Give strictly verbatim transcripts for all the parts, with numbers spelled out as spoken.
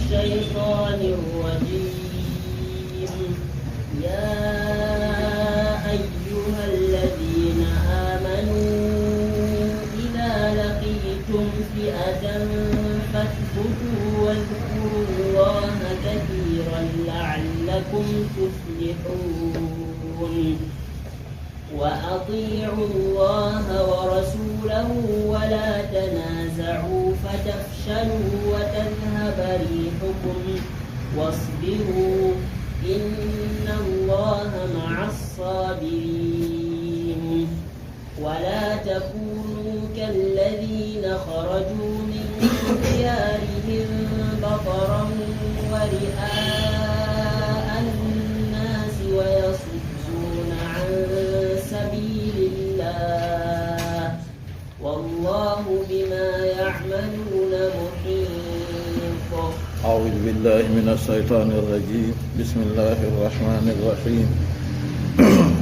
الشيطان الرجيم. يا أيها الذين آمنوا إذا لقيتم فئة فاثبتوا واذكروا الله كثيرا لعلكم تفلحون. وأطيعوا الله ورسوله ولا تنازعوا فتفشلوا وتذهب ريحكم واصبروا إن الله مع الصابرين. ولا تكونوا كالذين خرجوا من ديارهم بطرا ورئاء الناس ويصدون عن سبيل الله والله بما يعملون محيط. أعوذ بالله من الشيطان الرجيم. بسم الله الرحمن الرحيم.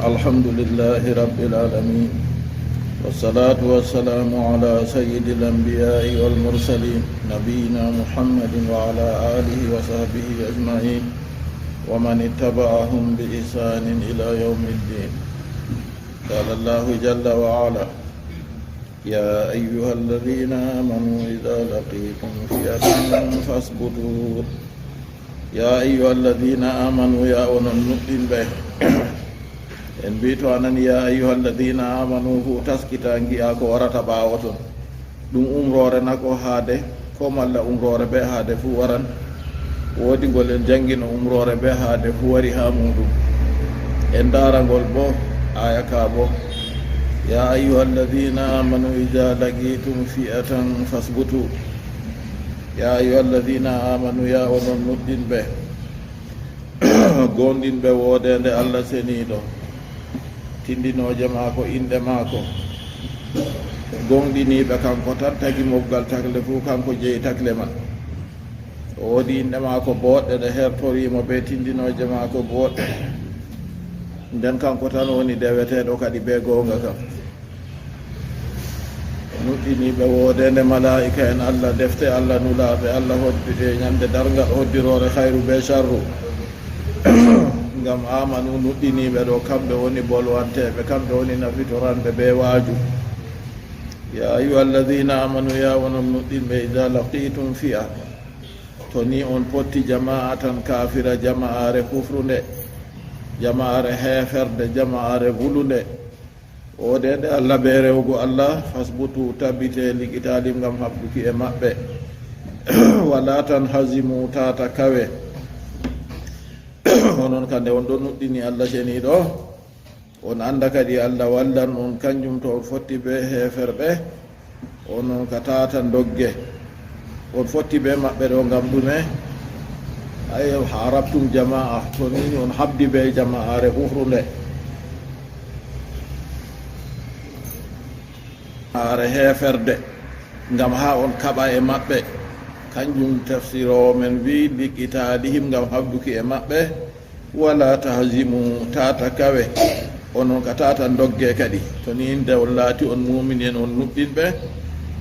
الحمد لله رب العالمين. والصلاة والسلام على سيد الأنبياء والمرسلين نبينا محمد وعلى آله وصحبه أجمعين ومن اتبعهم بإحسان إلى يوم الدين. قال الله جل وعلا: يا أيها الذين آمنوا إذا لقيتم فئة فاثبتوا. يا أيها الذين آمنوا, ya onon nuɗɗinɓe. En mbii to a nani يا أيها الذين آمنوا fu, taskita ngi'a ko warata ɓaawo ton. Ɗum umroore na ko haade, ko malla umroore be haade fuu waran? Woodi ngol en janngino umroore be haade fuu wari haa muuɗum. En ndaara ngol boo, aaya ka boo. يا أيها الذين آمنوا إذا لقيتم فئة فاثبتوا. يا أيها الذين آمنوا, ya onon nuɗɗinɓe. Goonɗinɓe woodeende Allah seniiɗo, tindinooje maako, inɗe maako, gooŋɗiniiɓe kanko tan, tagi mobgal takle fuu, kanko jeyi takle man. O woodi inɗe maako booɗɗe ɗe hertorii mo bee tindinooje maako booɗɗe. Nden kanko tan woni deweteeɗo kadi bee gooŋga kam. Nuɗɗiniiɓe woodeende malaa'ika'en Allah, defte Allah, nulaaɓe Allah, hodduɓe ñande darngal, hoddiroore hayru bee sharru. Ngam aamanu nuɗɗiniiɓe ɗo, kamɓe woni bolwanteeɓe, kamɓe woni nafitoranɓe bee waaju. يا أيها الذين آمنوا, ya onon nuɗɗinɓe, إذا لقيتم فئة, to ni on potti jamaa'atan kaafira, jama'aare kufrunde, jama'aare heeferde, jama'aare vulunde, woodeende Allah bee rewugo Allah, فاثبتوا, tabitee, liqitaalim ngam haɓduki e maɓɓe. ولا تهزموا, taa ta kawe. Onon ka nde on ɗon nuɗɗini Allah ceniiɗo, on annda kadi Allah wallan on, kanjum to on fotti bee heeferɓe, onon ka taa ta ndogge. On fotti bee maɓɓe ɗo ngam ɗume? Ay, harabtum jama'a, to ni on haɓdi bee jama'aare kufrunde. Are heeferde, ngam haa on kaɓa e maɓɓe. Kanjum tafsiroowo men wi'i, liqitaalihim, ngam haɓduki e maɓɓe. ولا تهزموا, taa ta kawe, onon ka taa ta ndogge kadi. To ni nde on laati on muumini en, on nuɗɗinɓe,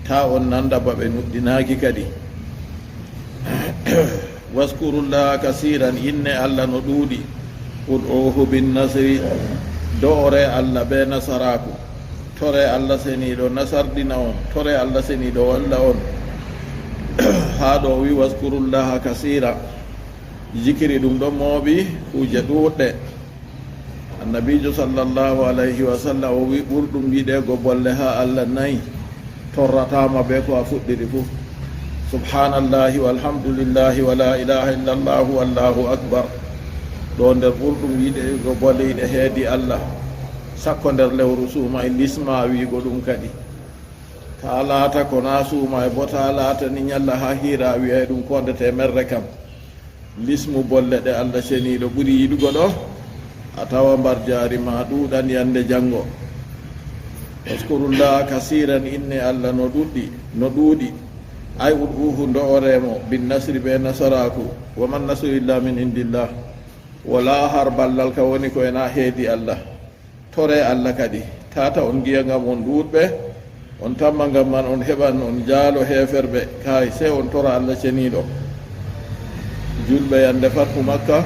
taa on nanda ba ɓe nuɗɗinaaki kadi. واذكروا الله كثيرا, inne Allah no ɗuuɗi. ادعوه بالنصر, do'ore Allah bee nasaraaku. Tore Allah seniiɗo nasardina on, tore Allah seniiɗo walla on. Haa ɗo o wi'i, واذكروا الله كثيرا. Zikiri ɗum ɗon mooɓi kuuje ɗuuɗɗe. Annabiijo sallallahu alayhi wa sallam o wi'i, ɓurɗum yiɗeego bolle haa Allah nayi, torrataama bee ko a fuɗɗiri fuu. Subhaanallaahi walhamdulillaahi wa laa ilaaha illallaahu wallaahu akbar. Ɗo nder ɓurɗum yiɗeego bolle ɗe heedi Allah. Sakko nder lewru suumaay, lisma wi'igo ɗum kadi. Taa laata ko naa suumaay boo, taa laata ni nyalla haa hiira wi'ay ɗum ko ndete merre kam. Lismu bolle ɗe Allah ceniiɗo ɓuri yiɗugo ɗo, a tawa mbarjaari ma ɗuuɗan yande jaŋgo. Uskurullaha kasiiran, inne Allah no ɗuɗɗi, no ɗuuɗi. Ay ud'uuhu, ndo'ore mo, bin nasri, bee nasaraaku. Wa man nasru illa min indillah. Walaa har ballal ka woni ko e na heedi Allah. Tore Allah kadi. Tata on ngi'a ngam on ɗuuɗɓe, on tamma ngam man on heɓan on jaalo heeferɓe. Kaay, sey on tora Allah ceniiɗo. Julɓe yande fathu Makka,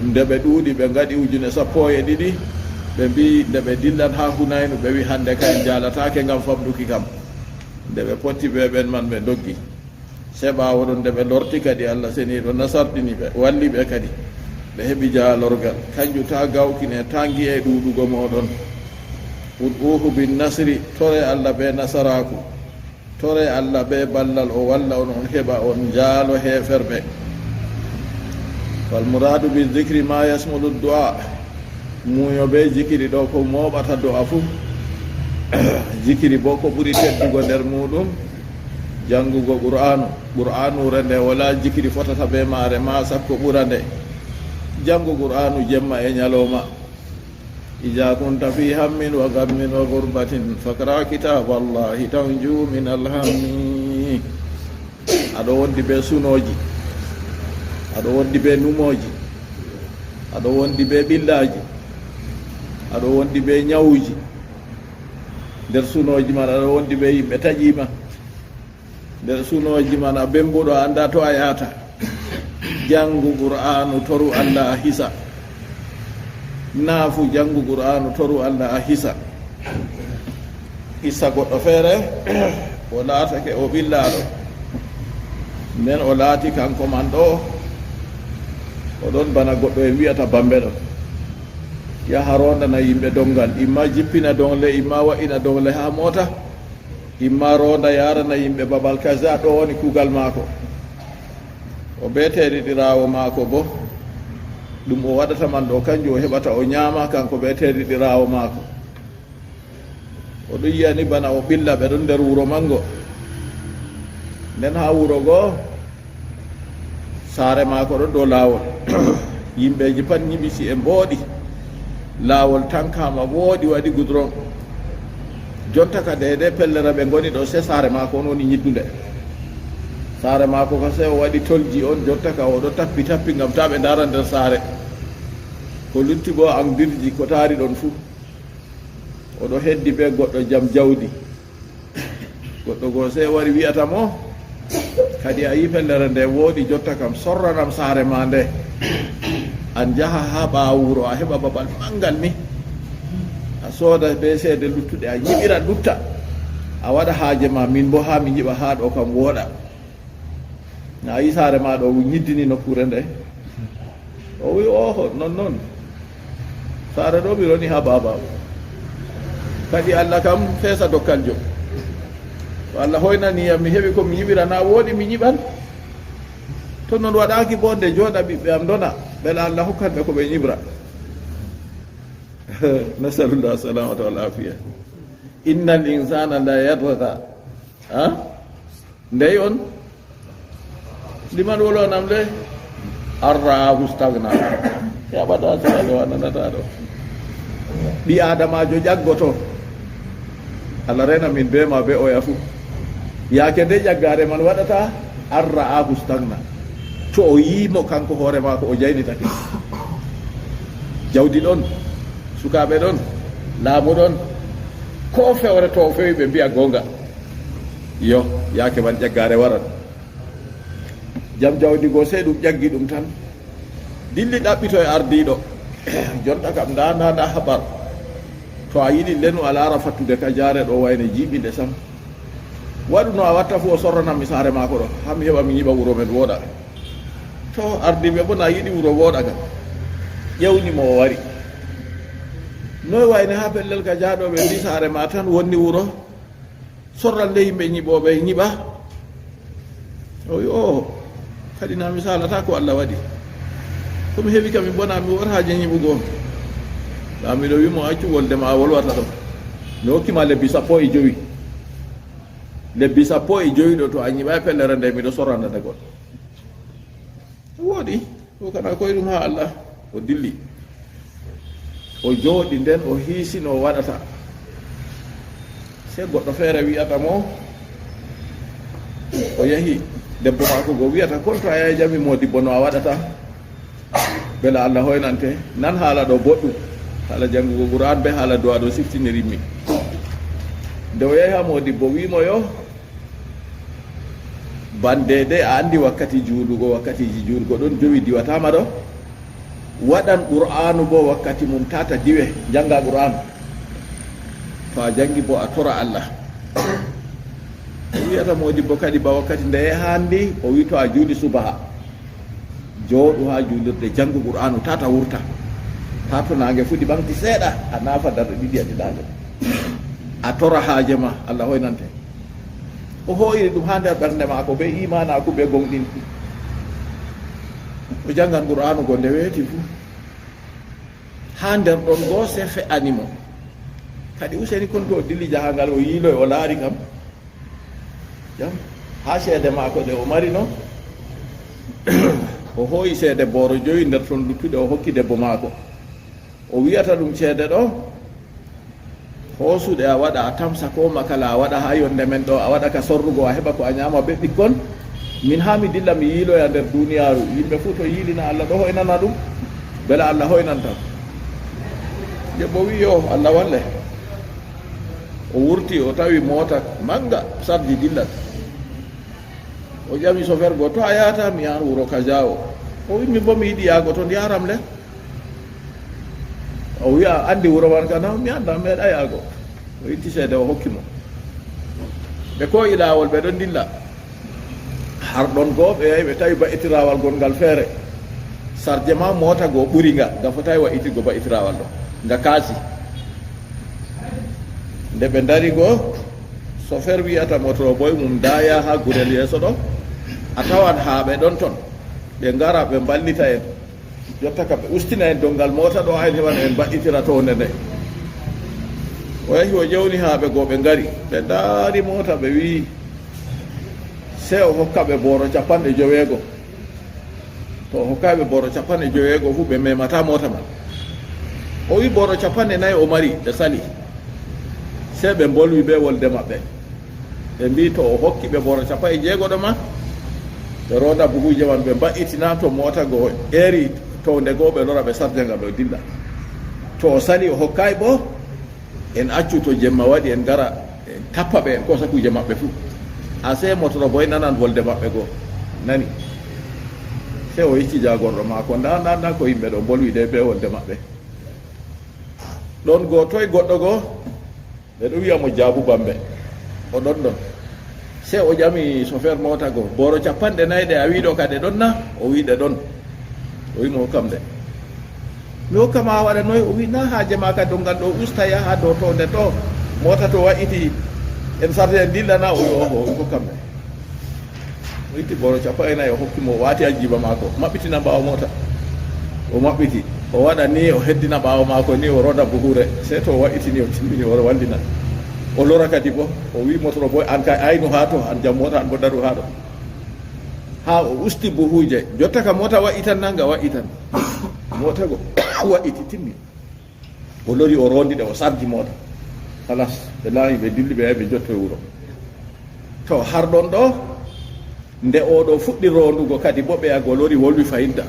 nde ɓe ɗuuɗi, ɓe ngaɗi ujune sappo e ɗiɗi, ɓe mbi nde ɓe dillan haa Hunaynu, ɓe wi hande kay en jaalataake ngam famɗuki kam. Nde ɓe potti be ɓen man, ɓe doggi. Sey ɓaawo ɗon, nde ɓe lorti kadi, Allah seniiɗo nasarɗini ɓe, walli ɓe kadi. Ɓe heɓi jaalorgal. Kanjum taa gawkine, taa ngi'e ɗuuɗugo mooɗon. Ud'uuhu bin nasri, tore Allah be nasaraaku. Tore Allah be ballal, o walla on, on heɓa, on njaalo heeferɓe. Fal muraadu bi zikri ma yasmulu du'a. Muuyo be zikiri ɗo ko mooɓata do'a fuu. Zikiri bo ko ɓuri teddugo nder muuɗum, jangugo Qur'aanu. Qur'aanuure nde walaa zikiri fotata be maare, maa sakko ɓura nde. Jangu Qur'aanu jemma e nyalooma. Iza kunta fi hammin wa gammin wa gurbatin, faqra kitaballahi tanju min alhammi. Aɗo wondi be sunooji, aɗo wondi be numooji, aɗo wondi be ɓillaaji, aɗo wondi be nyawuji. Nder sunooji man, aɗo wondi be yimɓe taƴiima. Nder sunooji man, a bembuɗo, a anndaa to a yahata. Janngu Qur'aanu, toru Allah a hisa. Naafu, janngu Qur'aanu, toru Allah a hisa. Hisa goɗɗo feere, o laatake o ɓillaaɗo. Nden o laati kanko man ɗo, o ɗon bana goɗɗo en wi'ata Bambe ɗo. Yaha roondana yimɓe donngal, imma jippina dongle, imma wa'ina dongle haa moota. Imma roonda yaarana yimɓe babal kaza, ɗo woni kuugal maako. O be teeɗiɗiraawo maako boo, ɗum o waɗata man ɗo, kanjum o heɓata o nyaama, kanko be teeɗiɗiraawo maako. O ɗon yi'ani bana o ɓilla, ɓe ɗon nder wuro manngo. Nden haa wuro go, saare maako ɗon dow laawol. Yimɓeeji pat nyiɓi ci'e mbooɗi. Laawol tankaama, wooɗi, waɗi gudron. Jonta ka deydey pellere ɓe ngoni ɗo, sey saare maako on woni nyiɓdunde. Saare maako ka sey o waɗi tolji on, jonta ka o ɗo tappi tappi ngam taa ɓe ndaara nder saare. Ko lutti boo andirji ko taari ɗon fuu. O ɗo heddi bee goɗɗo jam jawdi. Goɗɗo go sey wari wi'ata mo, "Kadi a yi' pellere nde wooɗi, jotta kam sorranam saare ma nde. An jaha haa ɓaawo wuro, a heɓa babal manngal ni. A sooda bee ceede luttuɗe, a nyiɓira lutta. A waɗa haaje ma, min boo haa mi nyiɓa haa ɗo kam wooɗa." Na yi saare ma ɗo nyiddini nokkuure nde? O wi, "Ooho, non non. Saare ɗo mi roni haa baaba. Kadi Allah kam feesa dokkaljo. To Allah hoynani yam, mi heɓi ko mi nyiɓira, na wooɗi mi nyiɓan. To non waɗaaki boo, nde jooɗa ɓiɓɓe am ndona, mbela Allah hokkan ɓe ko ɓe nyiɓra." Nasalullah salamata wal afiya. Innal insana la yatgha. Ha? Ndey on? Liman wolonam le? An ra'ahu stagna. Ya ɓada sala ɗo a nanata ɗo. Ɓi Adamajo ƴaggoto. Allah rena min be ma be oya fu. Yaake nde ƴaggaare man waɗata, an ra'ahu stagna. To o yi mo kanko hoore maako o jaynitake. Jawdi ɗon, sukaaɓe ɗon, laamu ɗon. Ko fewre to o fewi ɓe mbi'a goonga. Yo, yaake man ƴaggaare waran. Jam jawdi go sey ɗum ƴaggi ɗum tan. Dilli ɗaɓɓito e ardiiɗo. Jonta kam nda, nda, nda habar. To a yiɗi lenu a laara fattude ka jaare ɗo wayne jiiɓinde sam. Waɗu no a watta fu o sorranam mi saare maako ɗo. Haa mi heɓa mi nyiɓa wuro men wooɗa. To ardiiɓe bo na yiɗi wuro wooɗa kam. Ƴewni mo o wari. Noy wayne haa pellel ka jaaɗo ɓe mbi saare ma tan wonni wuro? Sorran le yimɓe nyiɓooɓe nyiɓa. O wi, "Oo, kadi na mi saalata ko Allah waɗi. Ko mi heɓi kam mi bona, mi wooɗa haaje nyiɓugo." Laamiiɗo wi mo, "Accu wolde ma a wolwata ɗo. Mi hokki ma lebbi sappo e jowi. Lebbi sappo e jowi ɗo to a nyiɓaay pellere nde, miɗo sorrana nde goɗɗo." Wooɗi, o kana koyɗum haa Allah, o dilli. O jooɗi nden, o hiisi no o waɗata. Sey goɗɗo feere wi'ata mo, o yahi, debbo maako go wi'ata, "Kon to a yahi jami moodibbo no a waɗata? Bela Allah hoynante, nan haala ɗo boɗɗum. Haala janngugo Qur'an be haala du'a ɗo siftiniri mi." Nde o yahi haa moodibbo, wi'i mo, "Yo, Bande de, a anndi wakkati juulugo, wakkatiiji juulugo ɗon jowi diwataama ɗo. Waɗan Qur'aanu boo wakkati mum, tata diwe, jannga Qur'aanu. To a janngi boo, a tora Allah. O wi'ata moodibbo kadi ba wakkati ndeye haandi, o wi'i to a juuli subaha, jooɗu haa juulirde, janngu Qur'aanu, tata wurta. Haa to naange fuɗi ɓaŋgti seeɗa, a naafa darɗe ɗiɗi a tiɗaande. A tora haaje ma, Allah hoynante. O hoo'iri ɗum haa nder ɓernde maako bee iimaanaaku, bee gooŋɗinki. O janngan Qur'aanu go nde weeti fuu. Haa nder ɗon go, sey fe'ani mo. Kadi useni kon to o dilli jahaangal, o yiiloy, o laari kam. Jam. Haa ceede maako ɗe o mari no, o hoo'i ceede booro jowi nder ton luttuɗe, o hokki debbo maako. O wi'ata ɗum, ceede ɗo, hoosuɗe a waɗa, a tamsa ko makala a waɗa haa yonde men ɗo, a waɗa ka sorrugo, a heɓa ko a nyaama bee ɓikkon. Min haa mi dilla mi yiiloya nder duniyaaru, yimɓe fuu to yiilina Allah ɗo hoynana ɗum, bela Allah hoynanta. Debbo wi'i, yo Allah walle. O wurti, o tawi moota manga sardi dillat. O ƴami sofer go, to a yahata? Mi yahan wuro kaza o. O wi'i, min boo mi yiɗi yahago ton, yaharam le. O wi'a, anndi wuro man ka? Na, mi annda, mi meeɗa yahago. O itti ceede, o hokki mo. Ɓe koo'i laawol, ɓe ɗon dilla. Har ɗon go, ɓe yahi, ɓe tawi ba'itiraawal gongal feere. Sarje ma moota go ɓuri nga, nga fotaay wa'itigo ba'itiraawal ɗo. Nga kaasi. Nde ɓe ndari go, sofer wi'ata mootoro boy mum, ndaa, yaha haa gurel yeeso ɗo, a tawan haa ɓe ɗon ton. Ɓe ngara, ɓe mballita en. Jotta kam ɓe ustina en donngal moota ɗo, haa en heɓa no en mbaɗɗitira townde nde. O yahi, o ƴewni haa ɓe go, ɓe ngari. Ɓe ndaari moota, ɓe wi'i, sey o hokka ɓe booro cappanɗe joweego. To o hokkaay ɓe booro cappanɗe joweego fuu, ɓe meemataa moota man. O wi'i booro cappanɗe nayi o mari, ɗe sali. Sey ɓe mbolwi bee wolde maɓɓe. Ɓe mbi'i, to o hokki ɓe booro cappanɗe jeego ɗo ma, ɓe rooda buhuuje man, ɓe mba'itina to moota go eeri townde go, ɓe lora, ɓe sarja nga, ɓe dilla. To o sali, o hokkaay boo, en accu to jemma waɗi, en ngara, en tappa ɓe, en koosa kuuje maɓɓe fuu. Asee mootoro boy nanan wolde maɓɓe go. Nani? Sey o yecci jaagorɗo maako, ndaa, ndaa, ndaa ko yimɓe ɗo mbolwi de bee wolde maɓɓe. Ɗon go, toy goɗɗo go? Ɓe ɗon wi'a mo Jaabu Bambe. O ɗon ɗon. Sey o ƴami sofer moota go, booro cappanɗe nayi ɗe a wi'i ɗo, ka ɗe ɗon na? O wi'i ɗe ɗon. O wi'i mo, hokkam ɗe. Mi hokka ma a waɗa noy? O wi'i, na haaje ma ka donngal ɗo, usta, yaha dow townde to, moota to wa'iti, en sarde en dillana. O wi'i, oho, o wi'i, hokkam ɗe. O itti booro cappanɗe nayi, o hokki mo, o waati haa jiiba maako, maɓɓitina ɓaawo moota. O maɓɓiti, o waɗa ni, o heddina ɓaawo maako ni, o rooda buhuure. Sey to o wa'itini, o timmini, o wallina. O lora kadi boo, o wi'i mootoro boy, an kay aynu haa to, an jam moota, an boo daru haa ɗo. Haa o usti buhuuje, jotta ka moota wa'itan na, nga wa'itan. Moota go wa'iti, timmi. O lori, o roondi ɗe, o sardi moota. Halas, ɓe laayi, ɓe dilli, ɓe yahi, ɓe jotto e wuro. To har ɗon ɗo, nde o ɗo fuɗɗi roondugo kadi boo, ɓe yahi, o lori, wolwi fayinta.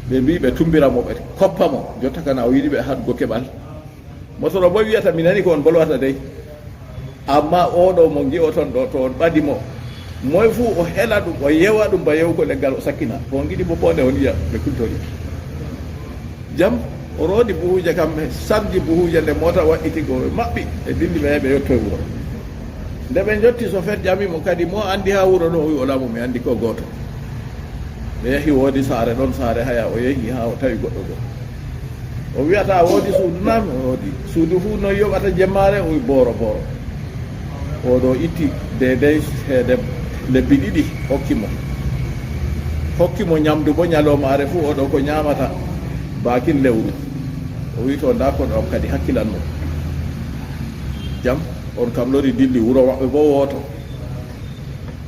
Ɓe mbi'i ɓe tumbira mo, ɓe koppa mo. Jotta kana o yiɗi ɓe haɗugo keɓal. Mootoro boy wi'ata, mi nani ko on mbolwata dey. Ammaa oo ɗo mo ngi'oton ɗo, to on ɓadi mo, moy fuu o hela ɗum, o yewa ɗum ba yewugo leggal, o sakkina. Ko on ngiɗi boo, poonde on yi'a ɓe kultori. Jam, o roodi buhuuje kam, sarji buhuuje, nde moota waɗɗiti go, ɓe maɓɓi, ɓe dilli, ɓe yahi, ɓe yotto e wuro. Nde ɓe njotti, sofer ƴami mo kadi, mo anndi haa wuro ɗo? O wi'i, o laamu, mi anndi koo gooto. Ɓe yahi, woodi saare ɗon, saare haya, o yehi haa o tawi goɗɗo go. O wi'ata, a woodi suudu na? Mi woodi. Suudu fuu noy yoɓata jemmaare? O wi'i, booro, booro. O ɗo itti deydey ceede lebbi ɗiɗi hokki mo. Hokki mo nyamdu boo nyaloomaare fuu, o ɗo ko nyaamata baakin lewru. O wi'i, to, ndaa ko ɗo am kadi, hakkilan mo. Jam, on kam lori dilli, wuro maɓɓe boo wooto.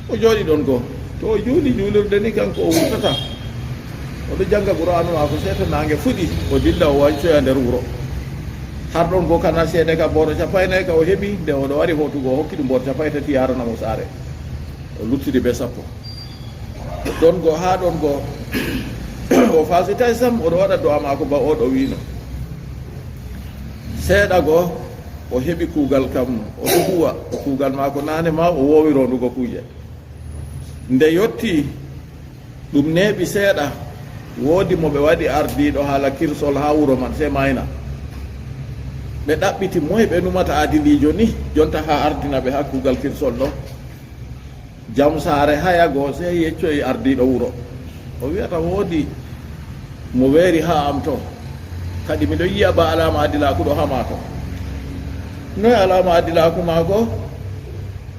O jooɗi ɗon go. To o juuli juulirde ni, kanko o wurtata. O ɗo jannga Qur'aanu maako, sey to naange fuɗi, o dilla, o wancoya nder wuro. Har ɗon go, kana ceede ka booro cappanɗe nayi ka o heɓi, nde o ɗo wari hootugo, o hokki ɗum booro cappanɗe tati, yaarana mo saare. O luttidi bee sappo. Ɗon go, haa ɗon go, o faasitaay sam, o ɗo waɗa do'a maako ba o ɗo wi'no. Seeɗa go, o heɓi kuugal kam, o ɗo huuwa kuugal maako naane ma, o woowi roondugo kuuje. Nde yotti, ɗum neeɓi seeɗa, woodi mo ɓe waɗi ardiiɗo haala kirsol haa wuro man, sey Mayna. Ɓe ɗaɓɓiti moye ɓe numata adiliijo ni, jonta haa ardina ɓe haa kuugal kirsol ɗo. Jam saare haya go sey yeccoyi ardiiɗo wuro. O wi'ata woodi mo weeri haa am to. Kadi miɗo yi'a ba alaama adilaaku ɗo haa maako. Noye alaama adilaaku maako?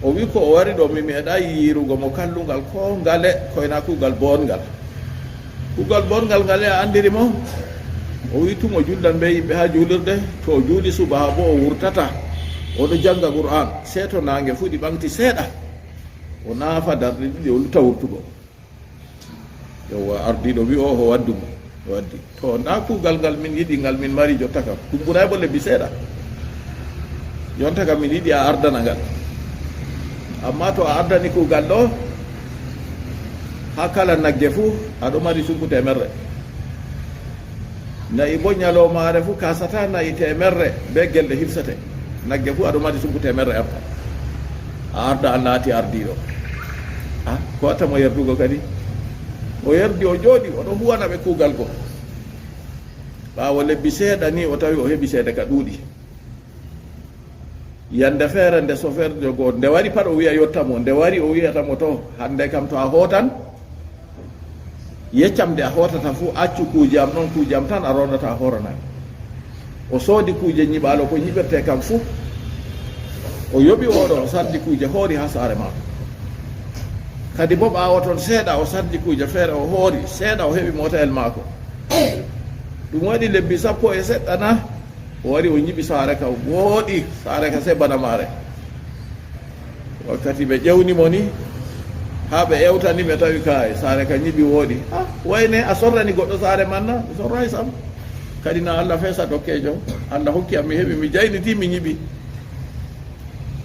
O wi ko o wari ɗo, mi meeɗaay yiirugo mo kallungal koo ngale, koyna kuugal boonngal. Kuugal boonngal ngale a anndiri mo? O wi tun o juldan bee yimɓe haa juulirde, to o juuli subaha boo o wurtata. O ɗo jannga Qur'aan, sey to naange fuɗi ɓaŋgti seeɗa. O naafa darɗe ɗiɗi, o lutta wurtugo. Yowwa, ardiiɗo wi'i, "Oho, waddu mo." O waddi. To, ndaa kuugal ngal min yiɗi, ngal min mari jotta kam. Ɗum ɓuraay bo lebbi seeɗa. Jonta kam min yiɗi a ardana ngal. Ammaa to a ardani kuugal ɗo, haa kala nagge fuu, a ɗo mari sumpu teemerre. Na'i boo nyalawmaare fuu kaasata na'i teemerre bee gelɗe hirsete. Nagge fuu a ɗo mari sumpu teemerre arta. A arda a laati ardiiɗo. A, ko watta mo yerdugo kadi? O yerdi, o jooɗi, o ɗo huwana ɓe kuugal go. Ɓaawo lebbi seeɗa ni o tawi o heɓi ceede ka ɗuuɗi. Yande feere nde sofeerjo go, nde wari pat o wi'a yotta mo, nde wari o wi'ata mo, "To, hande kam to a hootan, yeccam nde a hootata fuu, accu kuuje am ɗon, kuuje am tan a rondata a hoorana mi." O soodi kuuje nyiɓaalo ko nyiɓirte kam fuu. O yoɓi oo ɗo, o sardi kuuje hoori haa saare maako. Kadi bo ɓaawo ton seeɗa o sardi kuuje feere o hoori, seeɗa o heɓi mootayel maako. Ɗum waɗi lebbi sappo e seɗɗa na, o wari o nyiɓi saare ka wooɗi, saare ka sey bana maare. Wakkati ɓe ƴewni mo ni, haa ɓe ewtani ɓe tawi kaay, saare ka nyiɓi wooɗi. Ah, wayne a sorrani goɗɗo saare man na? Mi sorraay sam. Kadi na Allah feesa dokkeejo. Allah hokki am mi heɓi, mi jayniti, mi nyiɓi.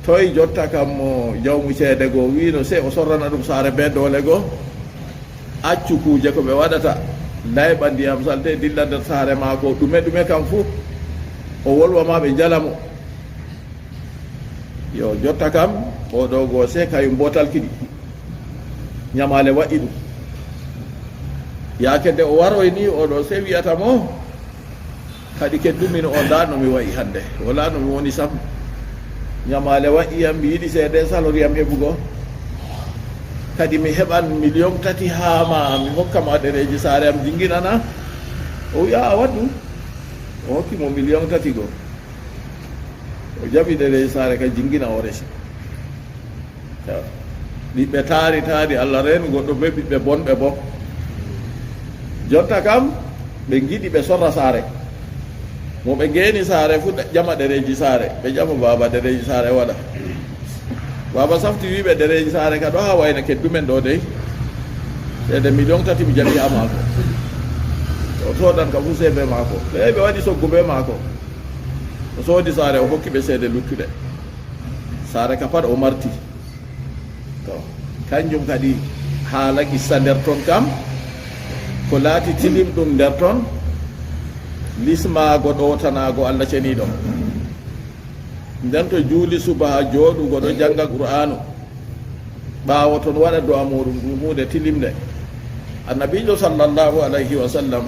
Toy jotta kam mo jawmu ceede go wi'no sey o sorrana ɗum saare bee doole go? Accu kuuje ko ɓe waɗata, layɓa ndiyam salte dilla nder saare maako, ɗume ɗume kam fuu, o wolwa ma ɓe njala mo. Yo jotta kam, oo ɗo go sey kayum bootal kiɗi. Nyamaale wa'i ɗum. Yaake nde o waroy ni, oo ɗo sey wi'ata mo, kadi keddumi no o, ndaa no mi wa'i hande. Walaa no mi woni sam. Nyamaale wa'i yam, mi yiɗi ceede, salori yam heɓugo. Kadi mi heɓan miliyon tati haa ma, mi hokka ma ɗereeji saare am jinginana. O wi'a, "A waddu." O hokki mo miliyon tati go. O jaɓi ɗereeji saare ka jingina o resi. Ɓiɓɓe taari taari, Allah reenu goɗɗo bee ɓiɓɓe bonɓe bo. Jonta kam, ɓe ngiɗi ɓe sorra saare. Mo ɓe ngeeni saare fuu, ƴama ɗereeji saare. Ɓe ƴama baaba ɗereeji saare waɗa. Baaba safti wi'i ɓe, "Ɗereeji saare ka ɗo haa wayna keddumen ɗo dey. Ceede miliyon tati mi jaɓi haa maako. O soodan ka fuu sey bee maako." Ɓe, ɓe waɗi soggu bee maako. O soodi saare, o hokki ɓe ceede luttuɗe. Saare ka pat o marti. To, kanjum kadi haala qissa nder ton kam, ko laati tilimɗum nder ton, lismaago ɗowtanaago Allah Ceniiɗo. Nden to juuli subaha jooɗugo ɗo jannga Qur'aanu, ɓaawo ton waɗa do'a muuɗum, ɗum huunde tilimnde. Annabiijo sallallahu alayhi wa sallam,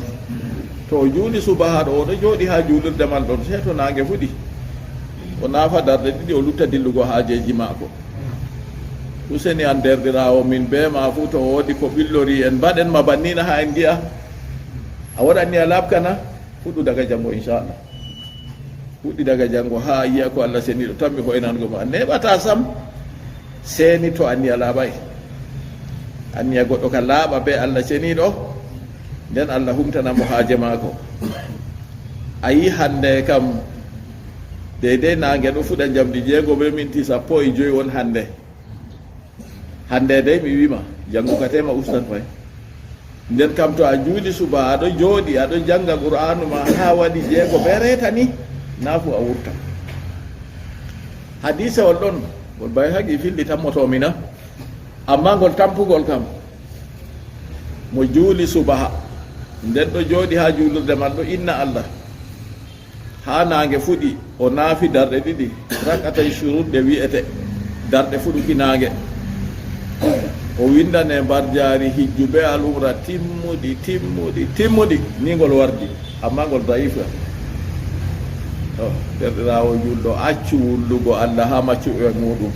to o juuli subaha ɗo, o ɗo jooɗi haa juulirde man ɗon, sey to naange fuɗi. O naafa darɗe ɗiɗi, o lutta dillugo haajeeji maako. Useni an deerɗiraawo, min bee ma fuu to woodi ko ɓillori en, mbaɗen ma banniina haa en ngi'a. A waɗani a laaɓkana? Fuɗɗu daga janngo, inchallah. Fuɗɗi daga janngo haa a yi'a ko Allah Ceniiɗo tammi hoynango ma. Neeɓataa sam, sey ni to anniya laaɓaay. Anniya goɗɗo ka laaɓa bee Allah Ceniiɗo, nden Allah humtana mo haaje maako. A yi hande kam, deydey naange ɗo fuɗa njamdi jeego bee minti sappo e jowi on hande. Hande dey mi wi'ma, janngo ka tema ustan fay. Nden kam to a juuli suba, a ɗo jooɗi, a ɗo jannga Qur'aanu ma haa waɗi jeego bee reeta ni, naa fu a wurta. Hadiisewol ɗon, ngol Bayhaqi filli, tammoto mi na? Ammaa ngol tampugol kam, mo juuli subaha, nden ɗo jooɗi haa juulirde man, ɗo inna Allah. Haa naange fuɗi, o naafi darɗe ɗiɗi, rak'atay shuruq ɗe wi'ete, darɗe fuɗuki naange. O winndane mbarjaari hijjuɓe al umra timmuɗi, timmuɗi, timmuɗi. Ni ngol wardi, amma ngol dayifa. To, deerɗiraawo juulɗo, accu wullugo Allah haa maccuɓe muuɗum.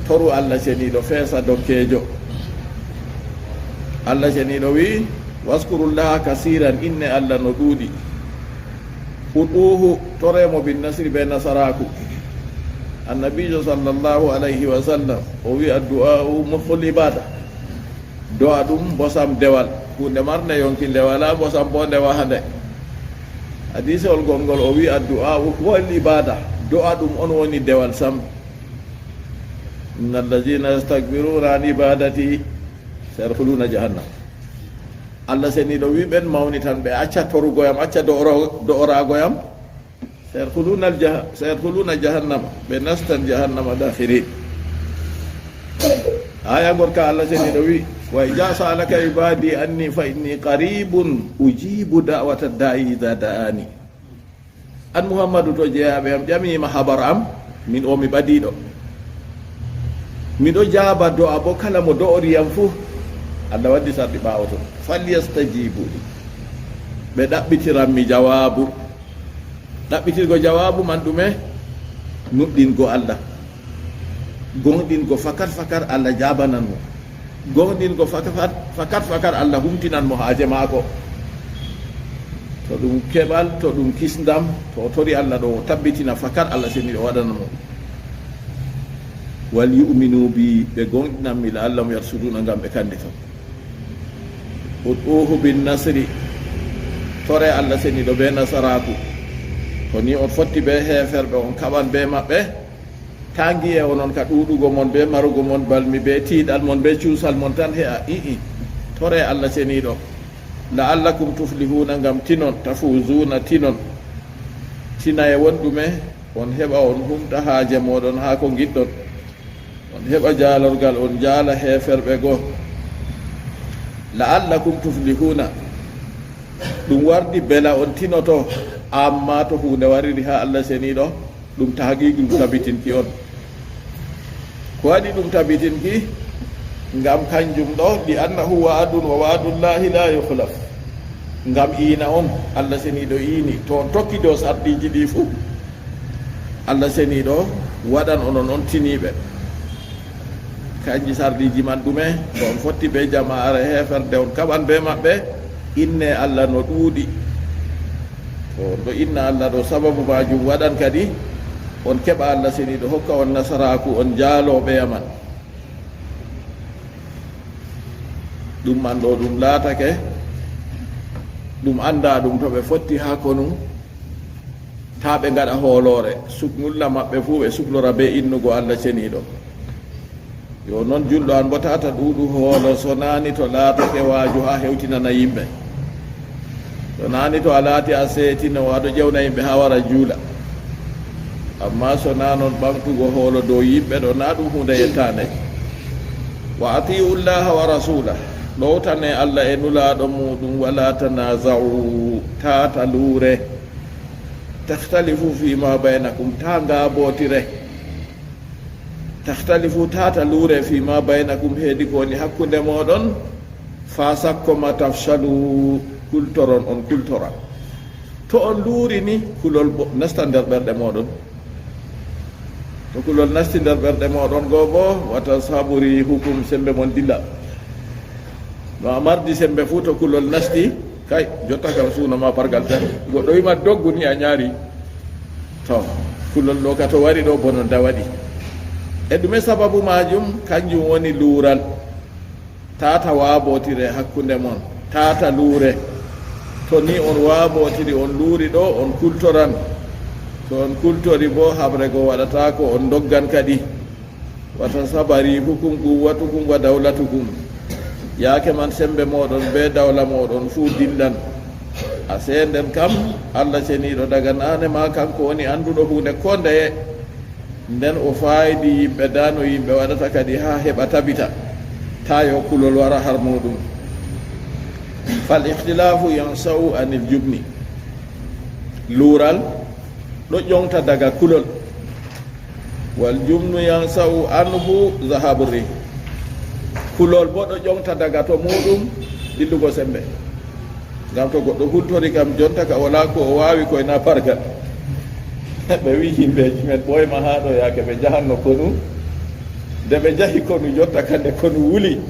Toru Allah Ceniiɗo feesa dokkeejo. Allah Ceniiɗo wi'i, "Waskurullaha kasiran, inne Allah no ɗuuɗi." Ud'uuhu, toree mo bin nasri, bee nasaraaku. Annabiijo sallallahu alayhi wa sallam, o wi'i, "Addu'aa'u mukhul ibaada." Do'a ɗum mbosam dewal. Huunde marnde yonki nde walaa mbosam boo nde wahande. Hadiisewol gongol o wi'i, "Addu'aa'u huwal ibaada." Do'a ɗum on woni dewal sam. "Inna allazina yastakbiruna an ibadati sayadkhuluna jahannam." Allah Ceniiɗo wi'i, "Ɓen mawnitanɓe, acca torugo yam, acca do'oro-, do'oraago yam. Sayadkhuluna al-jah-, sayadkhuluna jahannama." Ɓe nastan jahannama dakhirin. Aya gorka Allah Ceniiɗo wi'i, "Wa idza sa'alaka ibadi anni fa inni qaribun ujibu da'wata da'i idza da'ani." An Muhammadu, to jeyaaɓe am ƴamiima habar am, min o mi ɓadiiɗo. Miɗo jaaba do'a boo kala mo do'ori yam fuu. Allah waddi sarɗi ɓaawo ton. "Falyastajibu li." Ɓe ɗaɓɓitiran mi jawaabu. Ɗaɓɓitirgo jawaabu man ɗume? Nuɗɗingo Allah. Goonɗingo fakat fakat Allah jaabanan mo. Goonɗingo fakat, fakat, fakat Allah humtinan mo haaje maako. To ɗum keɓal, to ɗum kisndam, to o tori Allah ɗo, o tabbitina fakat Allah Ceniiɗo waɗanan mo. "Wal yu'minu bi," ɓe goonɗinan mi, "la'allahum yarshuduna," ngam ɓe kanndito. "Ud'uuhu bin nasri," tore Allah Ceniiɗo bee nasaraaku. To ni on fotti bee heeferɓe, on kaɓan bee maɓɓe. Taa ngi'e onon ka ɗuuɗugo mon, bee marugo mon balmi, bee tiiɗal mon, bee cuusal mon tan he'a. I'i. Tore Allah Ceniiɗo. "La'allakum tuflihuna," ngam tinon, "tafuzuuna," tinon. Tinaye won ɗume? On heɓa on humta haaje mooɗon haa ko ngiɗɗon. On heɓa jaalorgal, on jaala heeferɓe go. "La'allakum tuflihuna." Ɗum wardi bela on tinoto, amma to huunde wariri haa Allah Ceniiɗo, ɗum tahqiiqi, ɗum tabitinki on. Ko waɗi ɗum tabitinki? Ngam kanjum ɗo, "Li annahu wa'adun wa wa'adullahi la yukhlaf." Ngam iina on, Allah Ceniiɗo iini, to on tokki dow sarɗiiji ɗi fuu, Allah Ceniiɗo waɗan onon on tiniiɓe. Kanji sarɗiiji man ɗume? To on fotti bee jamaare heeferde, on kaɓan bee maɓɓe, inne Allah no ɗuuɗi. To on ɗo inna Allah ɗo, sababu maajum waɗan kadi on keɓa Allah Ceniiɗo hokka on nasaraaku, on jaaloo ɓeya man. Ɗum man ɗo ɗum laatake, ɗum anndaa ɗum to ɓe fotti haa konu, taa ɓe ngaɗa hooloore, suknulla maɓɓe fuu ɓe suklora bee innugo Allah Ceniiɗo. Yo non julɗo an boo tata ɗuuɗu hoolo, so naani to laatake waaju haa hewtinana yimɓe. So naani to a laati a seetino, a ɗo ƴewna yimɓe haa wara juula. Amma so naa non, ɓamtugo hoolo dow yimɓe ɗo, naa ɗum huunde yettaande. "Wa atii'u Llaaha wa rasuula," ɗowtane Allah e Nulaaɗo muuɗum, "wa laa tanaaza'u," taa ta luure. "Takhtalifu fii maa baynakum," taa ngaabootire. "Takhtalifu," taa ta luure, "fii maa baynakum," heedi ko woni hakkunde mooɗon, "faa sakko ma tafshalu," kultoron, on kultora. To on luuri ni, kulol bo-, nasta nder ɓerɗe mooɗon. To kulol nasti nder ɓerɗe mooɗon go boo, "wa tazhabu riihukum," semmbe mon dilla. No a mardi semmbe fuu, to kulol nasti, kay, jotta kam suuno ma pargal tan. Goɗɗo wima doggu ni a nyaari. To, kulol ɗo ka to wari ɗo, bononda waɗi. E ɗume sababu maajum? Kanjum woni luural. Taa ta waabootire hakkunde mon, taa ta luure. To ni on waabootiri, on luuri ɗo, on kultoran. To on kultori boo, haɓre go waɗataako, on ndoggan kadi. "Wa tazhaba riihukum," quwwatukum wa dawlatukum. Yaake man, semmbe mooɗon bee dawla mooɗon fuu dillan. A seenden kam, Allah Ceniiɗo daga naane ma, kanko woni annduɗo huunde koo ndeye. Nden o faayidi yimɓe, daa no yimɓe waɗata kadi haa heɓa tabita, taa yo kulol wara har muuɗum. "Fal ikhtilaafu yansa'u anil jubni." Luural ɗo ƴoŋta daga kulol. "Wal jubnu yansa'u anhu zahabu rih." Kulol boo ɗo ƴoŋta daga to muuɗum, dillugo semmbe. Ngam to goɗɗo hultori kam jonta ka, walaa ko o waawi koy na pargal. Ɓe wi'i yimɓeeji men ɓooyma haa ɗo, yaake ɓe njahanno konu. Nde ɓe njahi konu, jonta ka nde konu wuli,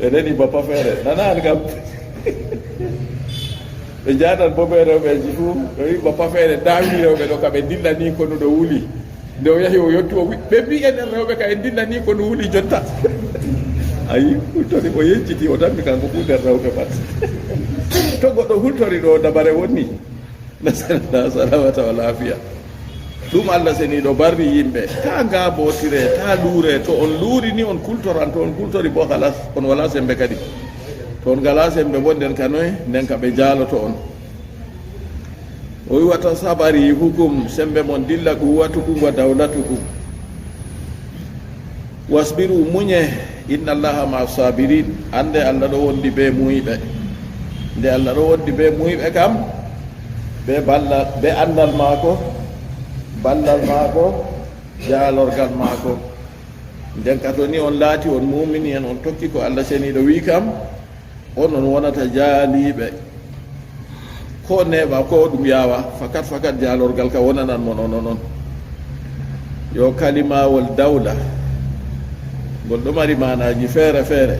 ɓe reni bappa feere. Nana an kam. Ɓe njaadan boo bee rewɓeeji fuu, ɓe wi'i bappa feere, ndaa wi'i rewɓe ɗo ka ɓe ndillani konu ɗo wuli. Nde o yahi o yotti, o wi'i, ɓe mbi'i enen rewɓe ka en ndillani konu wuli jonta. Ayi, hultori o yenciti, o tammi kanko fuu nder rewɓe pat. To goɗɗo hultori ɗo, dabare wonni. Nasalna salamata wal afiya. Ɗum Allah seniiɗo barri yimɓe. Taa ngaabootire, taa luure. To on luuri ni on kultoran, to on kultori boo halas, on walaa semmbe kadi. To on ngalaa semmbe boo nden ka noye? Nden ka ɓe njaaloto on. O wi'i, "Wa tasabari hukum, semmbe mon dilla, quwwatukum wa dawlatukum. Wasbiru, munye, inna Allaha ma'a sabirin." Annde Allah ɗo wondi bee muuyɓe. Nde Allah ɗo wondi bee muuyɓe kam, bee balla-, bee anndal maako, ballal maako, jaalorgal maako. Nden ka to ni on laati on muumini en, on tokki ko Allah seniiɗo wi'i kam, onon wonata jaaliiɓe. Ko neeɓa, ko ɗum yaawa, fakat, fakat jaalorgal ka wonanan mon onon on. Yo kalimawol dawla, ngol ɗo mari maanaaji feere feere.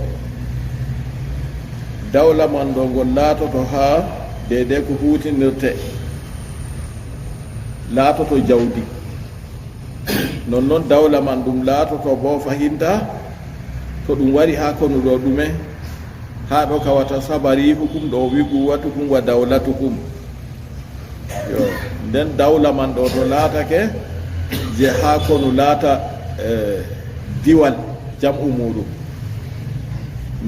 Dawla man ɗo ngol laatoto haa deydey ko huutinirte, laatoto jawdi. Nonnon dawla man ɗum laatoto boo fahinta, to ɗum wari haa konu ɗo ɗume, haa ɗo ka wa tasabari hukum ɗo, wi quwwatukum wa dawlatukum. Yo, nden dawla man ɗo to laatake je haa konu laata, eh, diwal jam'u muuɗum.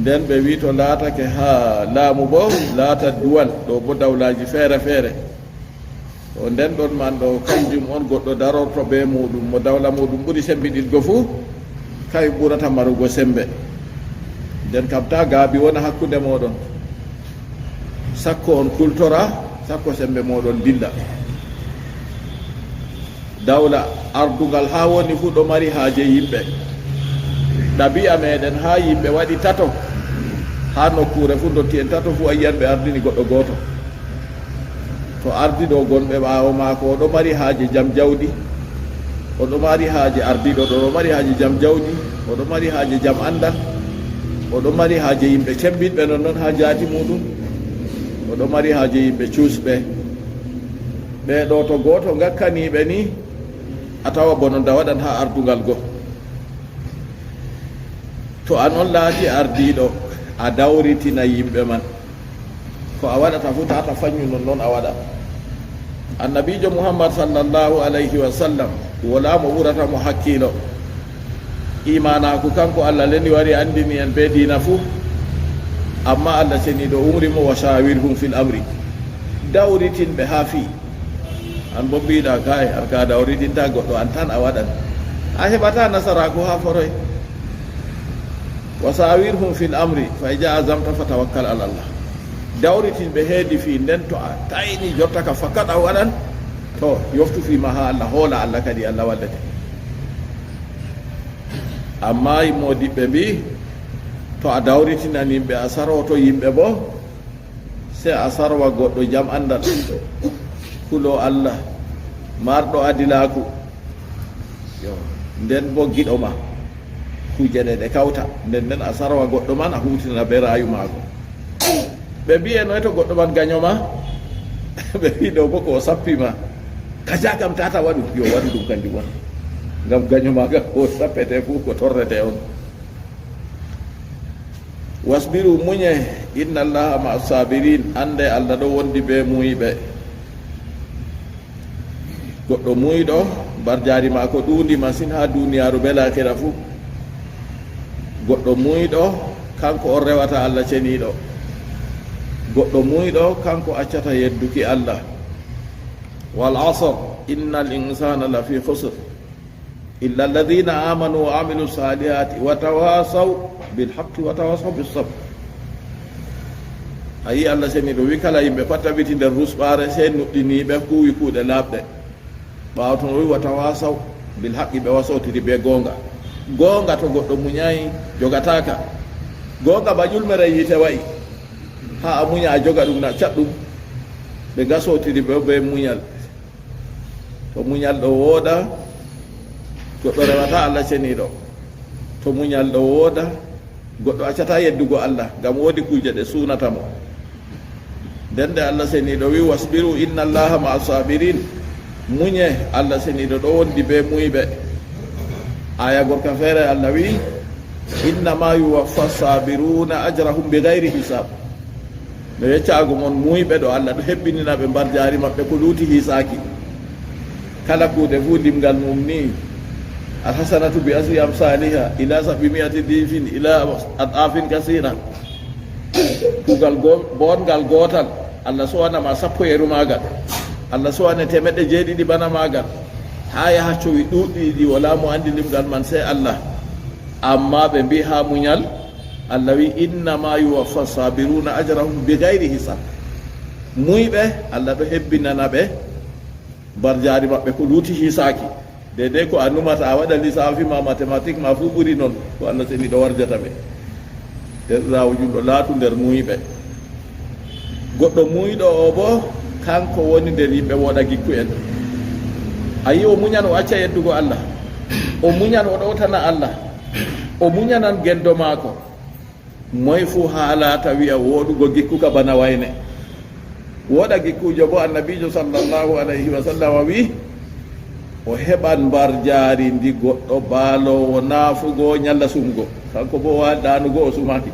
Nden ɓe wi to laatake haa laamu boo, laata duwal, ɗo boo dawlaaji feere feere. O nden ɗon man ɗo, kanjum on goɗɗo darorto bee muuɗum, mo dawla muuɗum ɓuri sembiɗitgo fuu, kay ɓurata marugo sembe. Nden kam taa gaabi wona hakkunde mooɗon. Sakko on kultora, sakko sembe mooɗon dilla. Dawla ardugal haa woni fuu ɗo mari haaje yimɓe. Ɗabi'a meɗen haa yimɓe waɗi tato, haa nokkuure fuu ndotti'en tato fuu a yi'an ɓe ardini goɗɗo gooto. To ardiɗo gonɓe ɓaawo maako, o ɗo mari haaje jam jawdi, o ɗo mari haaje ardiɗo ɗo, o ɗo mari haaje jam jawdi, o ɗo mari haaje jam anndal, o ɗo mari haaje yimɓe cembiɗɓe, nonnon haa jaati muuɗum, o ɗo mari haaje yimɓe cuusɓe. Ɓee ɗo to gooto ngakkanii ɓe ni, a tawa bononda waɗan haa ardugal go. To an on laati ardiiɗo, a dawritina yimɓe man. Ko a waɗata fuu, tata fanyu, nonnon a waɗa. Annabiijo Muhammad sallallahu alayhi wa sallam, walaa mo ɓurata mo hakkiilo. Imaanaaku kanko Allah leni wari anndini en bee diina fuu. Ammaa Allah seniiɗo umri mo, "Wa shawirhum fil amri." Dawritin ɓe haa fii. An boo mbiɗa, "Kay, an ka dawritinta goɗɗo, an tan a waɗan." A heɓata nasaraaku haa foroy. "Wa shawirhum fil amri, fa iza azamta fa tawakkal ala Allah." Dawritin ɓe heedi fii nden, to a tayni jotta ka fakat a waɗan, to yoftu fii ma haa Allah, hoola Allah kadi, Allah wallete. Ammaa moodiɓɓe mbi'i, to a dawritinan yimɓe, a sarwoto yimɓe boo, sey a sarwa goɗɗo jam anndal, kuloo Allah, marɗo adilaaku, yo, nden boo giɗo ma. Kuuje ɗe ɗe kawta, nden nden a sarwa goɗɗo man, a huutinana bee raayu maako. Ɓe mbi'e, "Noy to goɗɗo man ganyo ma?" Ɓe mbi'i, "Ɗo boo ko o sappi ma." "Kaja kam tata waɗu." "Yo, waɗu ɗum kanjum on. Ngam ganyo ma kam ko sappete fuu ko torrete on." Wasbiru, munye, inna Allaha ma'a sabirin, annde Allah ɗo wondi bee muuyɓe. Goɗɗo muuyɗo, mbarjaari maako ɗuundi masin haa duniyaaru bee laakira fuu. Goɗɗo muuyɗo, kanko on rewata Allah ceniiɗo. Goɗɗo muuyɗo, kanko accata yedduki Allah. Wal asr, innal insana lafi khusr. Illa alladhina amanu wa amilu salihati wa tawasaw bil haqqi wa tawasaw bis sabr. A yi Allah seniiɗo wi kala yimɓe pat tabiti nder rusɓaare, sey nuɗɗiniiɓe kuuwi kuuɗe laaɓɗe. Ɓaawo ton o wi, "Wa tawasaw bil haqqi," ɓe wasotiri bee goonga. Goonga to goɗɗo muñaay, jogataaka. Goonga ba ƴulmere yiite wa'i. Haa a muña, a joga ɗum, na caɗɗum. Ɓe gasotiri ɓe bee muñal. To muñal ɗo wooda, goɗɗo rewata Allah Ceniiɗo. To muñal ɗo wooda, goɗɗo accataa yeddugo Allah, ngam woodi kuuje ɗe suunata mo. Nden nde Allah Ceniiɗo wi'i, "Wasbiru inna Allaha ma'a sabirin." Muñe, Allah Ceniiɗo ɗo wondi bee muuyɓe. Aaya gorka feere Allah wi'i, "Innama yuwaffa sabiruna ajrahum bi gayri hisab." No yeccaago mon muuyɓe ɗo Allah ɗo hebbinina ɓe mbarjaari maɓɓe ko luuti hiisaaki. Kala kuuɗe fuu limgal mum ni, "Alhasanatu bi asri amsaliha ila sabi mi'ati difin ila ad'afin kasira." Kuugal go-, boongal gootal, Allah sowana ma sappo yeru maagal. Allah sowane teemeɗɗe jeeɗiɗi bana maagal. Haa yaha cowi ɗuuɗɗi ɗi, walaa mo anndi limgal man, sey Allah. Ammaa ɓe mbi'i haa muñal, Allah wi'i, "Innama yuwaffa sabiruna ajrahum bi gayri hisab." Muuyɓe, Allah ɗo hebbinana ɓe mbarjaari maɓɓe ko luuti hiisaaki. Deydey ko a numata, a waɗa lisaafi ma, matematik ma fuu ɓuri non, ko Allah Ceniiɗo warjata ɓe. Deerɗiraawo julɗo, laatu nder muuyɓe. Goɗɗo muuyɗo o boo, kanko woni nder yimɓe wooɗa gikku'en. A yi'i o muñan, o acca yeddugo Allah. O muñan, o ɗowtana Allah. O muñanan gendo maako. Moy fuu haa laata wi'a wooɗugo gikku ka bana wayne. Wooɗa gikkuujo boo, Annabiijo sallallahu alayhi wa sallam wi'i, o heɓan mbarjaari ndi goɗɗo baaloowo naafugo nyalla sumugo. Kanko boo waali ɗaanugo, o sumaaki.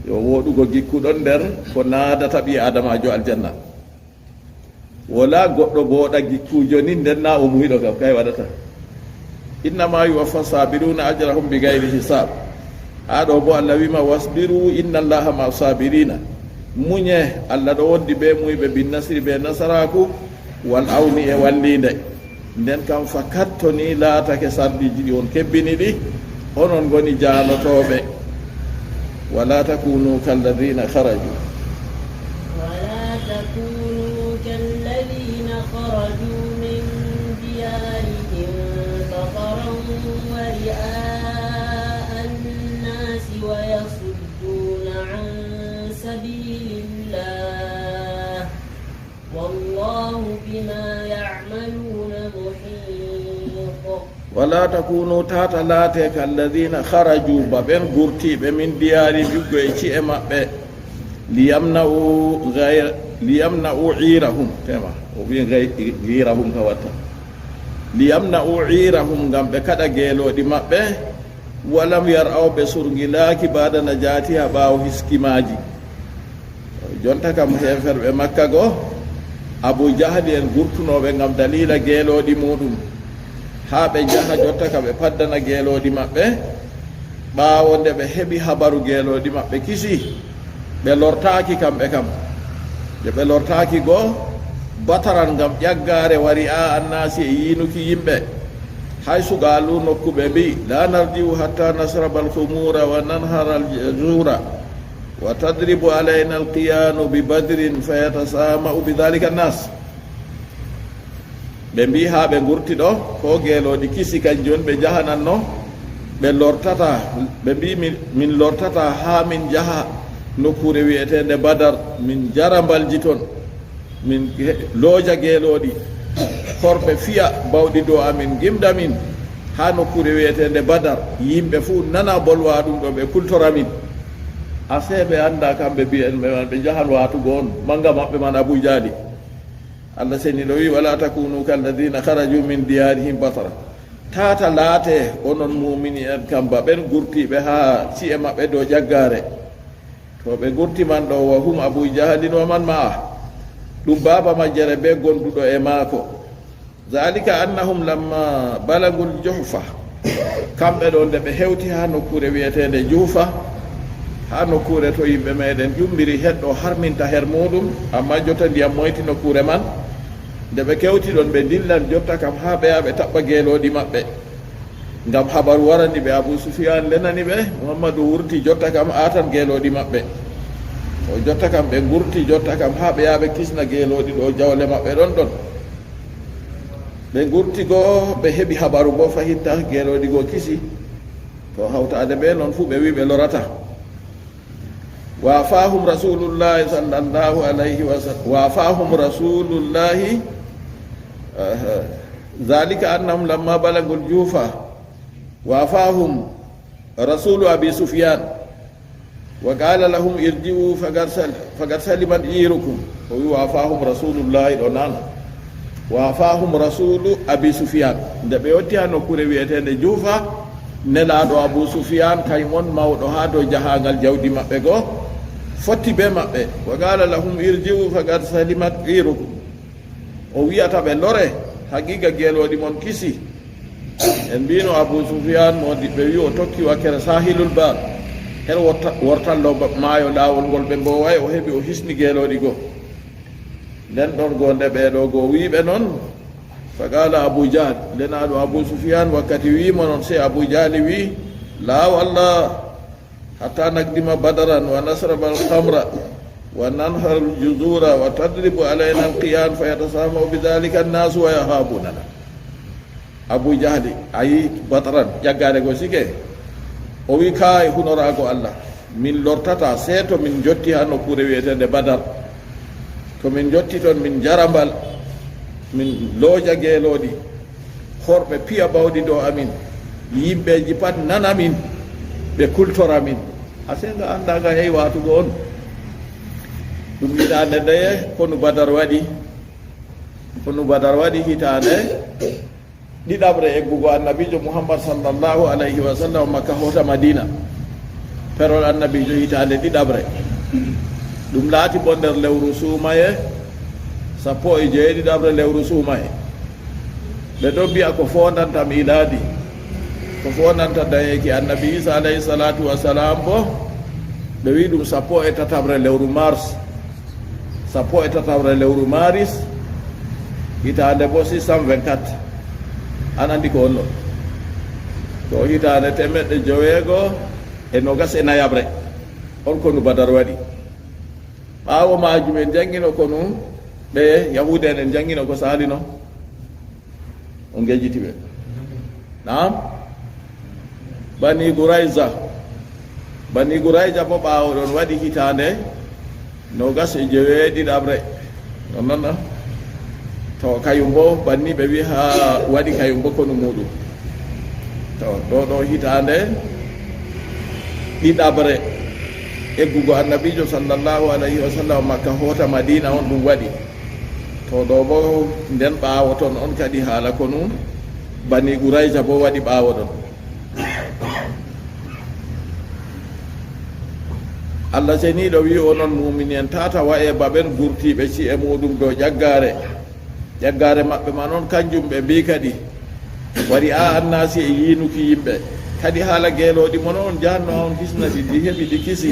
Yo, wooɗugo gikku ɗon nder ko naadata ɓii Aadamaajo aljanna. Walaa goɗɗo booɗa gikkuujo ni, nden naa o muuyɗo kam, kay waɗata. "Innama yuwaffa sabiruna ajrahum bi gayri hisab." Haa ɗo boo Allah wi'i ma, "Wasbiru inna Allaha ma'a sabirina." Muñe, Allah ɗo wondi bee muuyɓe, bin nasri, bee nasaraaku, wal awni, e walliinde. Nden kam fakat to ni laatake sarɗiiji ɗi on kebbini ɗi, onon ngoni jaalotooɓe. Wala takunu kalladina kharaju. ولا تكونوا كالذين خرجوا من ديارهم بطرا ورئاء الناس ويصدون عن سبيل الله والله بما يعملون محيط. Wala takunu, tata laate, kalladina kharaju, ba ɓen gurtiiɓe, min diyaarihim, e ci'e maɓɓe, liyamna'u ghayr-, liyamna'u irahum, tema, o wi'i ghay-, irahum ka watta. Liyamna'u irahum, ngam ɓe kaɗa geelooɗi maɓɓe, walam yar'aw, ɓe surgilaaki, ba'da najatiha, ɓaawo hiski maaji. Jonta kam heeferɓe Makka go, Abu Jahli en gurtunooɓe ngam daliila geelooɗi muuɗum, haa ɓe njaha jotta ka ɓe paddana geelooɗi maɓɓe. Ɓaawo nde ɓe heɓi habaru geelooɗi maɓɓe kisi, ɓe lortaaki kamɓe kam. Nde ɓe lortaaki go, bataran ngam ƴaggaare, wari'a annasi, e yiinuki yimɓe. Hay su qaalu, nokku ɓe mbi'i, "La narji'u hatta nashraba al-khumura wa nanhara al-jazura." Wa tadribu alayna alqiyanu bi badrin fa yatasama'u bi dhalika annas. Ɓe mbi'i haa ɓe ngurti ɗo, ko geelooɗi kisi kanjum on ɓe njahananno, ɓe lortata, ɓe mbi'i min, min lortata haa min njaha nokkuure wi'eteende Badar, min njara mbalji ton. Min he-, looja geelooɗi, korɓe fiya bawɗi dow amin, ngimda min haa nokkuure wi'eteende Badar. Yimɓe fuu nana bolwa ɗum ɗo, ɓe kultora min. Asee ɓe anndaa kamɓe mbi'en ɓe man, ɓe njahan waatugo on, manga maɓɓe man Abu Jahli. Allah Seniiɗo wi'i, "Wala takunu kalladina kharaju min diyarihim batara." Tata laate onon muumini en kam ba ɓen gurtiiɓe haa ci'e maɓɓe dow ƴaggaare. To ɓe gurti man ɗo, wa hum Abu Jahlin wa man ma'a, ɗum baaba majjere bee gonduɗo e maako. Zalika annahum lamma balagul Juhfa, kamɓe ɗo nde ɓe hewti haa nokkuure wi'eteende Juhfa, haa nokkuure to yimɓe meɗen ƴumbiri heɗɗo harminta her muuɗum, ammaa jotta ndiyam moyti nokkuure man. Nde ɓe kewti ɗon, ɓe dillan jotta kam haa ɓe yaha ɓe taɓɓa geelooɗi maɓɓe. Ngam habaru warani ɓe, Abu Sufyan lenani ɓe, Muhammadu wurti jotta kam aatan geelooɗi maɓɓe. To jotta kam ɓe ngurti jotta kam haa ɓe yaha ɓe kisna geelooɗi ɗo jawle maɓɓe ɗon ɗon. Ɓe ngurti goo, ɓe heɓi habaru goo fahitta, geelooɗi goo kisi. To hawtaade ɓe noon fuu ɓe wi'i ɓe lorataa. Wa afaahum Rasuulullaahi sallallaahu alayhi wa sallam, wa afaahum Rasuulullaahi, aha, zaalika annahum lammaa balagul juhufa, wa afaahum Rasuulu Abii Sufyaan, wa qaala lahum irji'uu faqad sal-, faqad salimat iirukum. O wi'i wa afaahum Rasuulullaahi ɗo nana. Wa afaahum Rasuulu Abii Sufyaan. Nde ɓe yotti haa nokkuure wi'eteende Juhufa, nelaaɗo Abuu Sufyaan, kañum on mawɗo haa dow jahaangal jawdi maɓɓe goo, fotti bee maɓɓe. Wa qaala lahum irji'uu faqad salimat iirukum. O wi'ata ɓe lore, haqiiqa geelooɗi mon kisi. En mbiino Abuu Sufyaan moodiɓɓe wi'i o tokki wakkere Saahilul Bahr, her worta-, wortallo ba-, maayo laawol ngol ɓe mbooway, o heɓi o hisni geelooɗi goo. Nden ɗon goo nde ɓee ɗoo goo wi'i ɓe non, fa qaala Abuu Jahl, nden aɗo Abuu Sufyaan wakkati wi'i mo non, sey Abuu Jahli wi'i, laa wallah, hatta naqdima Badran wa nashrabal khamra wa nanharal juzura wa tadribu alayna al qiyan fa yatasama'u bi dhalika an-nas wa yahabunana. Abuu Jahli, a yi'i Badran, ƴaggaare goo sike? O wi'i, kaay, hunoraago Allah, min lortataa sey to min njotti haa nokkuure wi'eteende Badar. To min njotti ton, min njara mbal, min looja geelooɗi, horɓe piya bawɗi dow amin, yimɓeeji pat nana min, ɓe kultora min. Asee nga anndaa nga yehi waatugo on. Ɗum hitaande ndeye konu Badar waɗi? Konu Badar waɗi hitaande ɗiɗaɓre eggugo Annabiijo Muhammad sallallaahu alayhi wa sallam Makka hoota Madiina. Perol Annabiijo hitaande ɗiɗaɓre. Ɗum laati boo nder lewru suumaye, sappo e jeeɗiɗaɓre lewru suumaye. Ɓe ɗon mbi'a ko foondanta miilaadi, ko foondanta dayeeki Annabi Iisa alayhi salaatu wa salaam boo, ɓe wi'i ɗum sappo e tataɓre lewru mars. Sappo e tataɓre lewru maaris, hitaande boo six cent vingt-quatre. An anndi ko honno? Ko hitaande teemeɗɗe joweego e noogas e nayaɓre. On konu Badar waɗi. Ɓaawo maajum en janngino konu ɓe Yahuuda en, en janngino ko saalino. On ngejjiti ɓe. Naam? Bani Qurayza. Bani Qurayza boo ɓaawo ɗon waɗi hitaande noogas e joweeɗiɗaɓre. Non non non. To kañum boo banni ɓe wi'i haa waɗi kañum boo konu muuɗum. To ɗo ɗo hitaande ɗiɗaɓre eggugo Annabiijo sallallaahu alayhi wa sallam Makka hoota Madiina on ɗum waɗi. To ɗo boo nden ɓaawo ton on kadi haala konu Bani Qurayza boo waɗi ɓaawo ɗon. Allah Ceniiɗo wi'i onon muumini en, tata wa'e ba ɓen gurtiiɓe ci'e muuɗum dow ƴaggaare. Ƴaggaare maɓɓe man on kanjum ɓe mbi'i kadi, wari a annaasi e yiinuki yimɓe. Kadi haala geelooɗi mon on jahanno on hisna ɗi, ɗi heɓi ɗi kisi.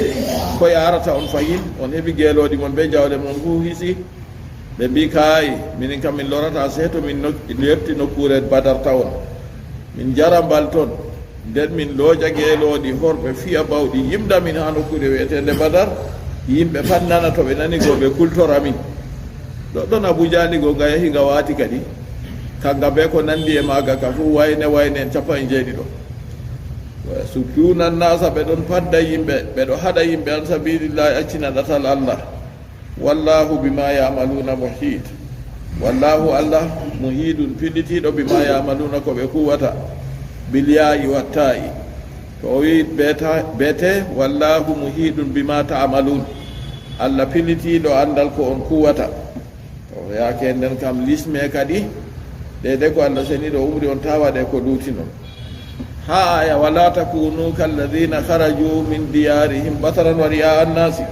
Ko yaarata on fahin? On heɓi geelooɗi mon bee jawle mon fuu hisi. Ɓe mbi'i, kaay, minin kam min lorataa sey to min nok-, yotti nokkuure Badar tawon. Min njara mbal ton. Nden min looja geelooɗi horɓe fiya bawɗi yimda min haa nokkuure wi'eteende Badar. Yimɓe pat nana, to ɓe nani go ɓe kultora min. Ɗoɗɗon Abu Jahli go nga yahi nga waati kadi. Kanga bee ko nandi e maaga ka fuu wayne wayne en cappanɗe jeeɗiɗo. Yasudduna nnaasa, ɓe ɗon padda yimɓe, ɓe ɗo haɗa yimɓe an sabiilillahi accina ɗatal Allah. Wallaahu bimaa ya'maluuna muhiit. Wallaahu Allah muhiidun pillitiiɗo bimaa ya'maluuna ko ɓe kuwata. Bil yaa'i wat taa'i. To o wi'i bee ta-, bee tee, wallaahu muhiidun bimaa ta'maluun. Allah pillitiiɗo anndal ko on kuwata. To yaake nden kam lisme kadi, deydey ko Allah Ceniiɗo umri on taa waɗe ko luutinon. Haa aya, wala takunu kalladina kharaju min diyarihim bataran wa ri'a annasi.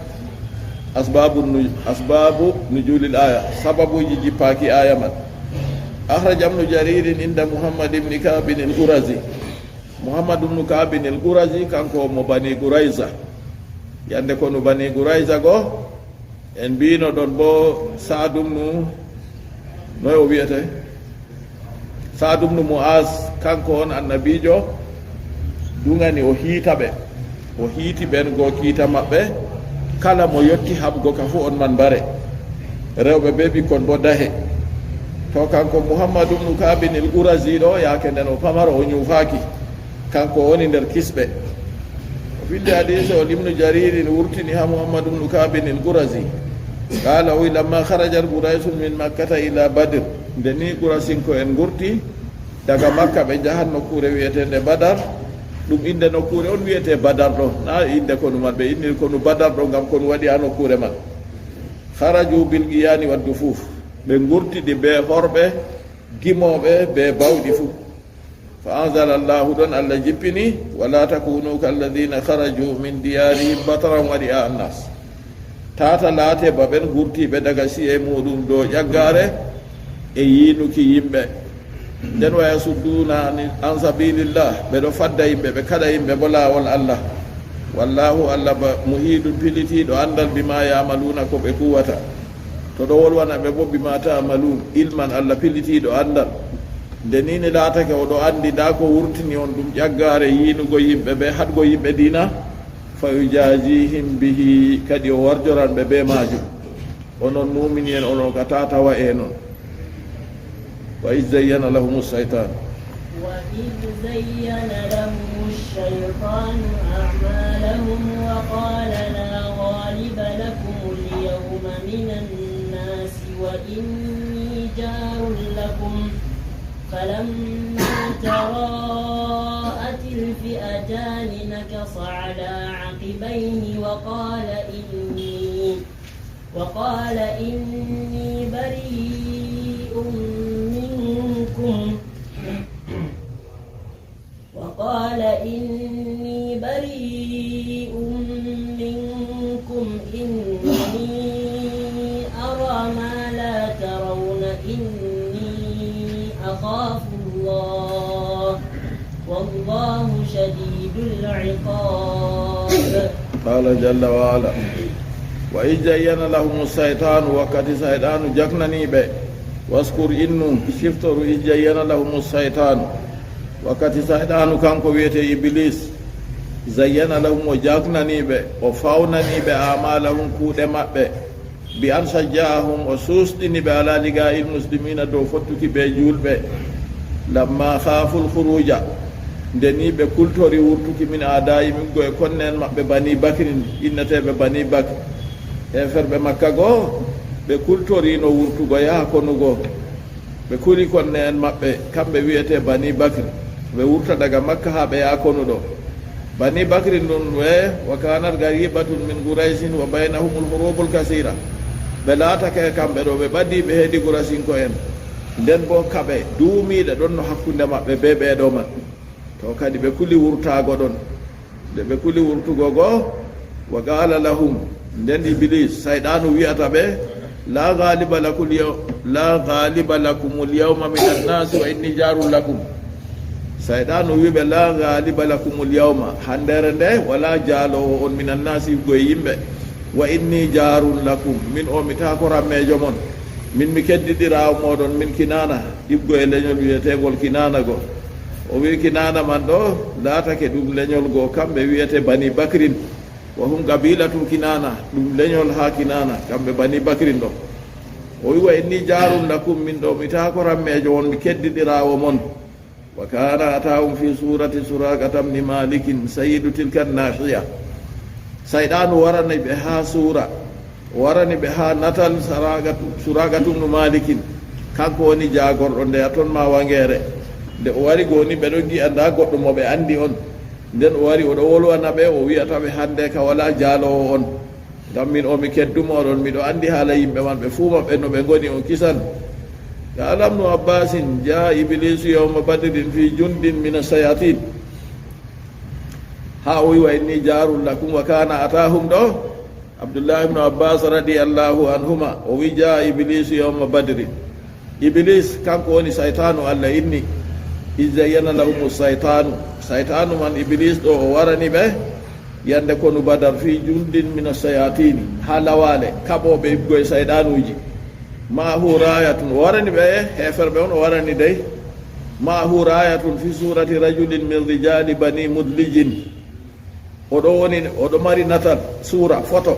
Asbabu nu-, asbabu nuzulil aya, sababuji jippaaki aya man. Akhraja ibnu Jaririn inda Muhammad ibn Ka'bin al-Qurazi. Muhammad ibn Ka'bin al-Qurazi, kanko mo Bani Qurayza. Yande konu Bani Qurayza go, en mbiino ɗon boo Sa'ad ibnu, noy o wi'ete? Sa'ad ibnu Mu'az, kanko on Annabiijo duŋani o hiita ɓe. O hiiti ɓen go kiita maɓɓe, kala mo yotti haɓgo ka fuu on man mbare. Rewɓe bee ɓikkon boo dahe. To kanko Muhammadu bnu Kaabin il Qurazi ɗo, yaake nden o pamaro, o ñuufaaki. Kanko woni nder kisɓe. O fillii hadiise on, Ibnu Jariirin wurtini haa Muhammadu bnu Kaabin il Qurazi. Qaala, o wi, lamma kharajat Qurayshun min Makkata ila Badr. Nde nii Qurasinko'en ngurti daga Makka, ɓe njahan nokkuure wi'eteende Badar. Ɗum innde nokkuure on wi'etee Badar ɗo. Naa innde konu man, ɓe inni konu Badar ɗo ngam konu waɗi haa nokkuure man. Kharaju bil qiyaani wad dufuuf. Ɓe ngurtidi bee horɓe, gimooɓe bee bawɗi fuu. Fa anzala Allahu, ɗon Allah jippini, wala takunu kalladhina kharaju min diyarihim bataran wa ri'a annas. Tata laate ba ɓen ngurtiiɓe daga si'e muuɗum dow ƴaggaare e yiinuki yimɓe. Nden wa yasudduna an, an sabilillah, ɓe ɗo fadda yimɓe, ɓe kaɗa yimɓe bo laawol Allah. Wallahu, Allah ba muhiɗun, pilitiiɗo anndal, bima ya'maluna, ko ɓe kuwata. To ɗo wolwana ɓe bo bima ta'malun, ilman, Allah pilitiiɗo anndal. Nde nii ni laatake o ɗo anndi ndaa ko wurtini on ɗum ƴaggaare yiinugo yimɓe bee haɗgo yimɓe diina, fa yujazihim bihi, kadi o warjoran ɓe bee maajum. Onon muumini'en, onon ka tata wa'e non. Wa iz zayyana lahumu shaytan. وإذ زين لهم الشيطان أعمالهم وقال لا غالب لكم اليوم من الناس وإني جار لكم فلما تراءت الفئتان نكص على عقبيه وقال إني وقال إني بريء منكم وقال إني بريء منكم إني أرى ما لا ترون إني أخاف الله والله شديد العقاب. Qaala jalla wa ala, wa iz zayyana lahumu shaytanu, wakkati sayɗaanu jaknanii ɓe. Waskur, innu, siftoru, iz zayyana lahumu shaytanu, wakkati sayɗaanu kanko wi'etee Iblis, zayyana lahum, o jaknanii ɓe, o fawnanii ɓe, a'malahum, kuuɗe maɓɓe. Bi an shajja'ahum, o suusɗini ɓe, ala liqa'il muslimina, dow fottuki bee juulɓe. Lamma khaful khuruja, nde nii ɓe kultori wurtuki, min a'da'ihim, iggo e konne'en maɓɓe, Bani Bakrin, inneteeɓe Bani Bakr. Heeferɓe Makka go, ɓe kultoriino wurtugo yaha konu go. Ɓe kuli konne'en maɓɓe, kamɓe wi'etee Bani Bakr, ɓe wurta daga Makka haa ɓe yaha konu ɗo. Bani Bakri ndun ɓe, wa kanat garibatun min Qurayshin wa baynahumul hurubul kasira. Ɓe laatake kamɓe ɗo, ɓe ɓadiiɓe hedi Qurayshinko'en. Nden boo kaɓe duumiiɗe ɗonno hakkunde maɓɓe bee ɓee ɗo man. To kadi ɓe kuli wurtaago ɗon. Nde ɓe kuli wurtugo go, wa qala lahum, nden Iblis, sayɗaanu wi'ata ɓe, la ghaliba lakum yaw-, la ghaliba lakumul yawma minan nasi wa inni jarun lakum. Sayɗaanu wi'i ɓe, la ghaliba lakumul yawma, handeere nde, walaa jaaloowo on minan nasi, iggo e yimɓe. Wa inni jarun lakum, min o mi taako rammeejo mon. Min mi keddiɗiraawo mooɗon, min Kinaana, iggo e lenyol wi'eteengol Kinaana go. O wi'i Kinaana man ɗo laatake ɗum lenyol go, kamɓe wi'ete Bani Bakrin. Wa hum qabilatun Kinaana, ɗum lenyol haa Kinaana, kamɓe Bani Bakrin ɗo. O wi'i, wa inni jarun lakum, min ɗo mi taako rammeejo on, mi keddiɗiraawo mon. Wa kana atahum fi surati Suraqata bni Malikin sayyidu tilka nahiya. Sayɗaanu warani ɓe haa suura, o warani ɓe haa natal Saraqatu, Suraqatu bnu Malikin. Kanko woni jaagorɗo ndeya ton maa wangeere. Nde o wari go ni ɓe ɗon ngi'a ndaa goɗɗo mo ɓe anndi on. Nden o wari o ɗo wolwana ɓe, o wi'ata ɓe hande ka walaa jaaloowo on. Ngam min o mi keddu mooɗon, miɗo anndi haala yimɓe man, ɓe fuu maɓɓe no ɓe ngoni, on kisan. Qala ibnu Abbasin, jaa Iblisu yawma badrin fi jundin mina shayatin. Haa o wi wa inni jarun lakum wa kana atahum ɗo. Abdullahi ibnu Abbas radiyallahu anhuma, o wi jaa Iblisu yawma badrin. Iblis, kanko woni saytaanu Allah inni, iz zayyana lahumu saytaanu. Saytaanu man Iblis ɗo o warani ɓe yande konu Badar fi jundin mina shayatini, haa lawaale, kaɓooɓe ibgo e sayɗaanuuji. Ma'ahu rayatun, o warani ɓe, heeferɓe on o warani dey. Ma'ahu rayatun fi surati rajulin min rijali bani mudlijin. O ɗo woni, o ɗo mari natal, suura, foto.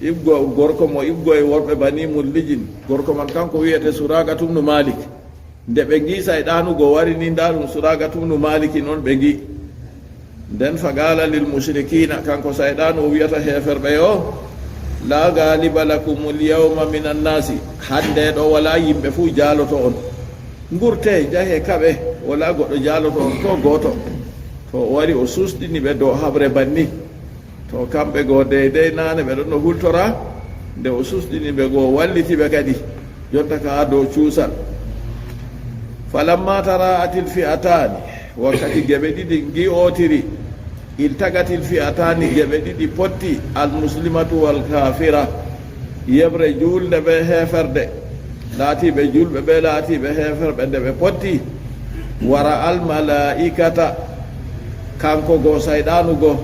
Ibgo gorko mo Ibgo e worɓe Bani Mullijin, gorko man kanko wiyete Suraqatu bnu Malik. Nde ɓe ngi Sayɗaanu go wari ni, nda ɗum Suraqatu bnu Maliki non ɓe ngi. Nden faqala lil mushrikina, kanko Sayɗaanu o wiyata heeferɓe yo, la galiba lakumul yawma minan nasi, hande ɗo wala yimɓe fuu jaaloto on. Ngurte, jahe kaɓe, wala goɗɗo jaaloto on ko gooto. To o wari o susɗini ɓe dow haɓre banni. To kamɓe goo deydey naane ɓe ɗon no hultora, nde o susɗini ɓe goo walliti ɓe kadi, jonta ka haa dow cuusal. Falamma tara'atil fi'atani, wakkati geɓe ɗiɗi ngi'otiri, iltagatil fi'atani, geɓe ɗiɗi potti, al muslimatu wal kafira, yeɓre juulnde be heeferde, laatiiɓe juulɓe be laatiiɓe heeferɓe nde ɓe potti, wara al mala'ikata, kanko goo Sayɗaanu goo,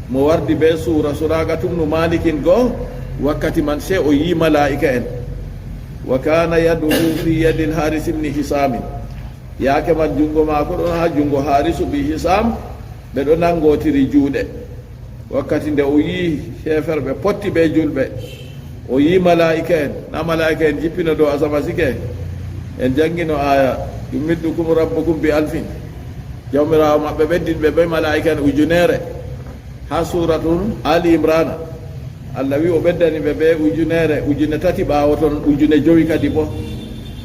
mo wardi be suura Suraqatu bnu Malikin goo, wakkati man sey o yi'i malaa'ika'en. Wa kana yaduhu fi yadil Haris ibni Hisamin. Yaake man junngo maako ɗon haa junngo Harisu ɓii Hisam, ɓe ɗo nanngotiri juuɗe. Wakkati nde o yi'i heeferɓe potti be juulɓe, o yi'i malaa'ika'en, na malaa'ika'en jippino dow asama sike. En janngino aaya, "Yumiddukum rabbukum bi alfin." Jawmiraawo maɓɓe ɓeddini ɓe be malaa'ika'en ujuneere. Haa suuratu Ali Imrana, Allah wi'i o ɓeddani ɓe be ujuneere, ujune tati, ɓaawo ton ujune jowi kadi bo.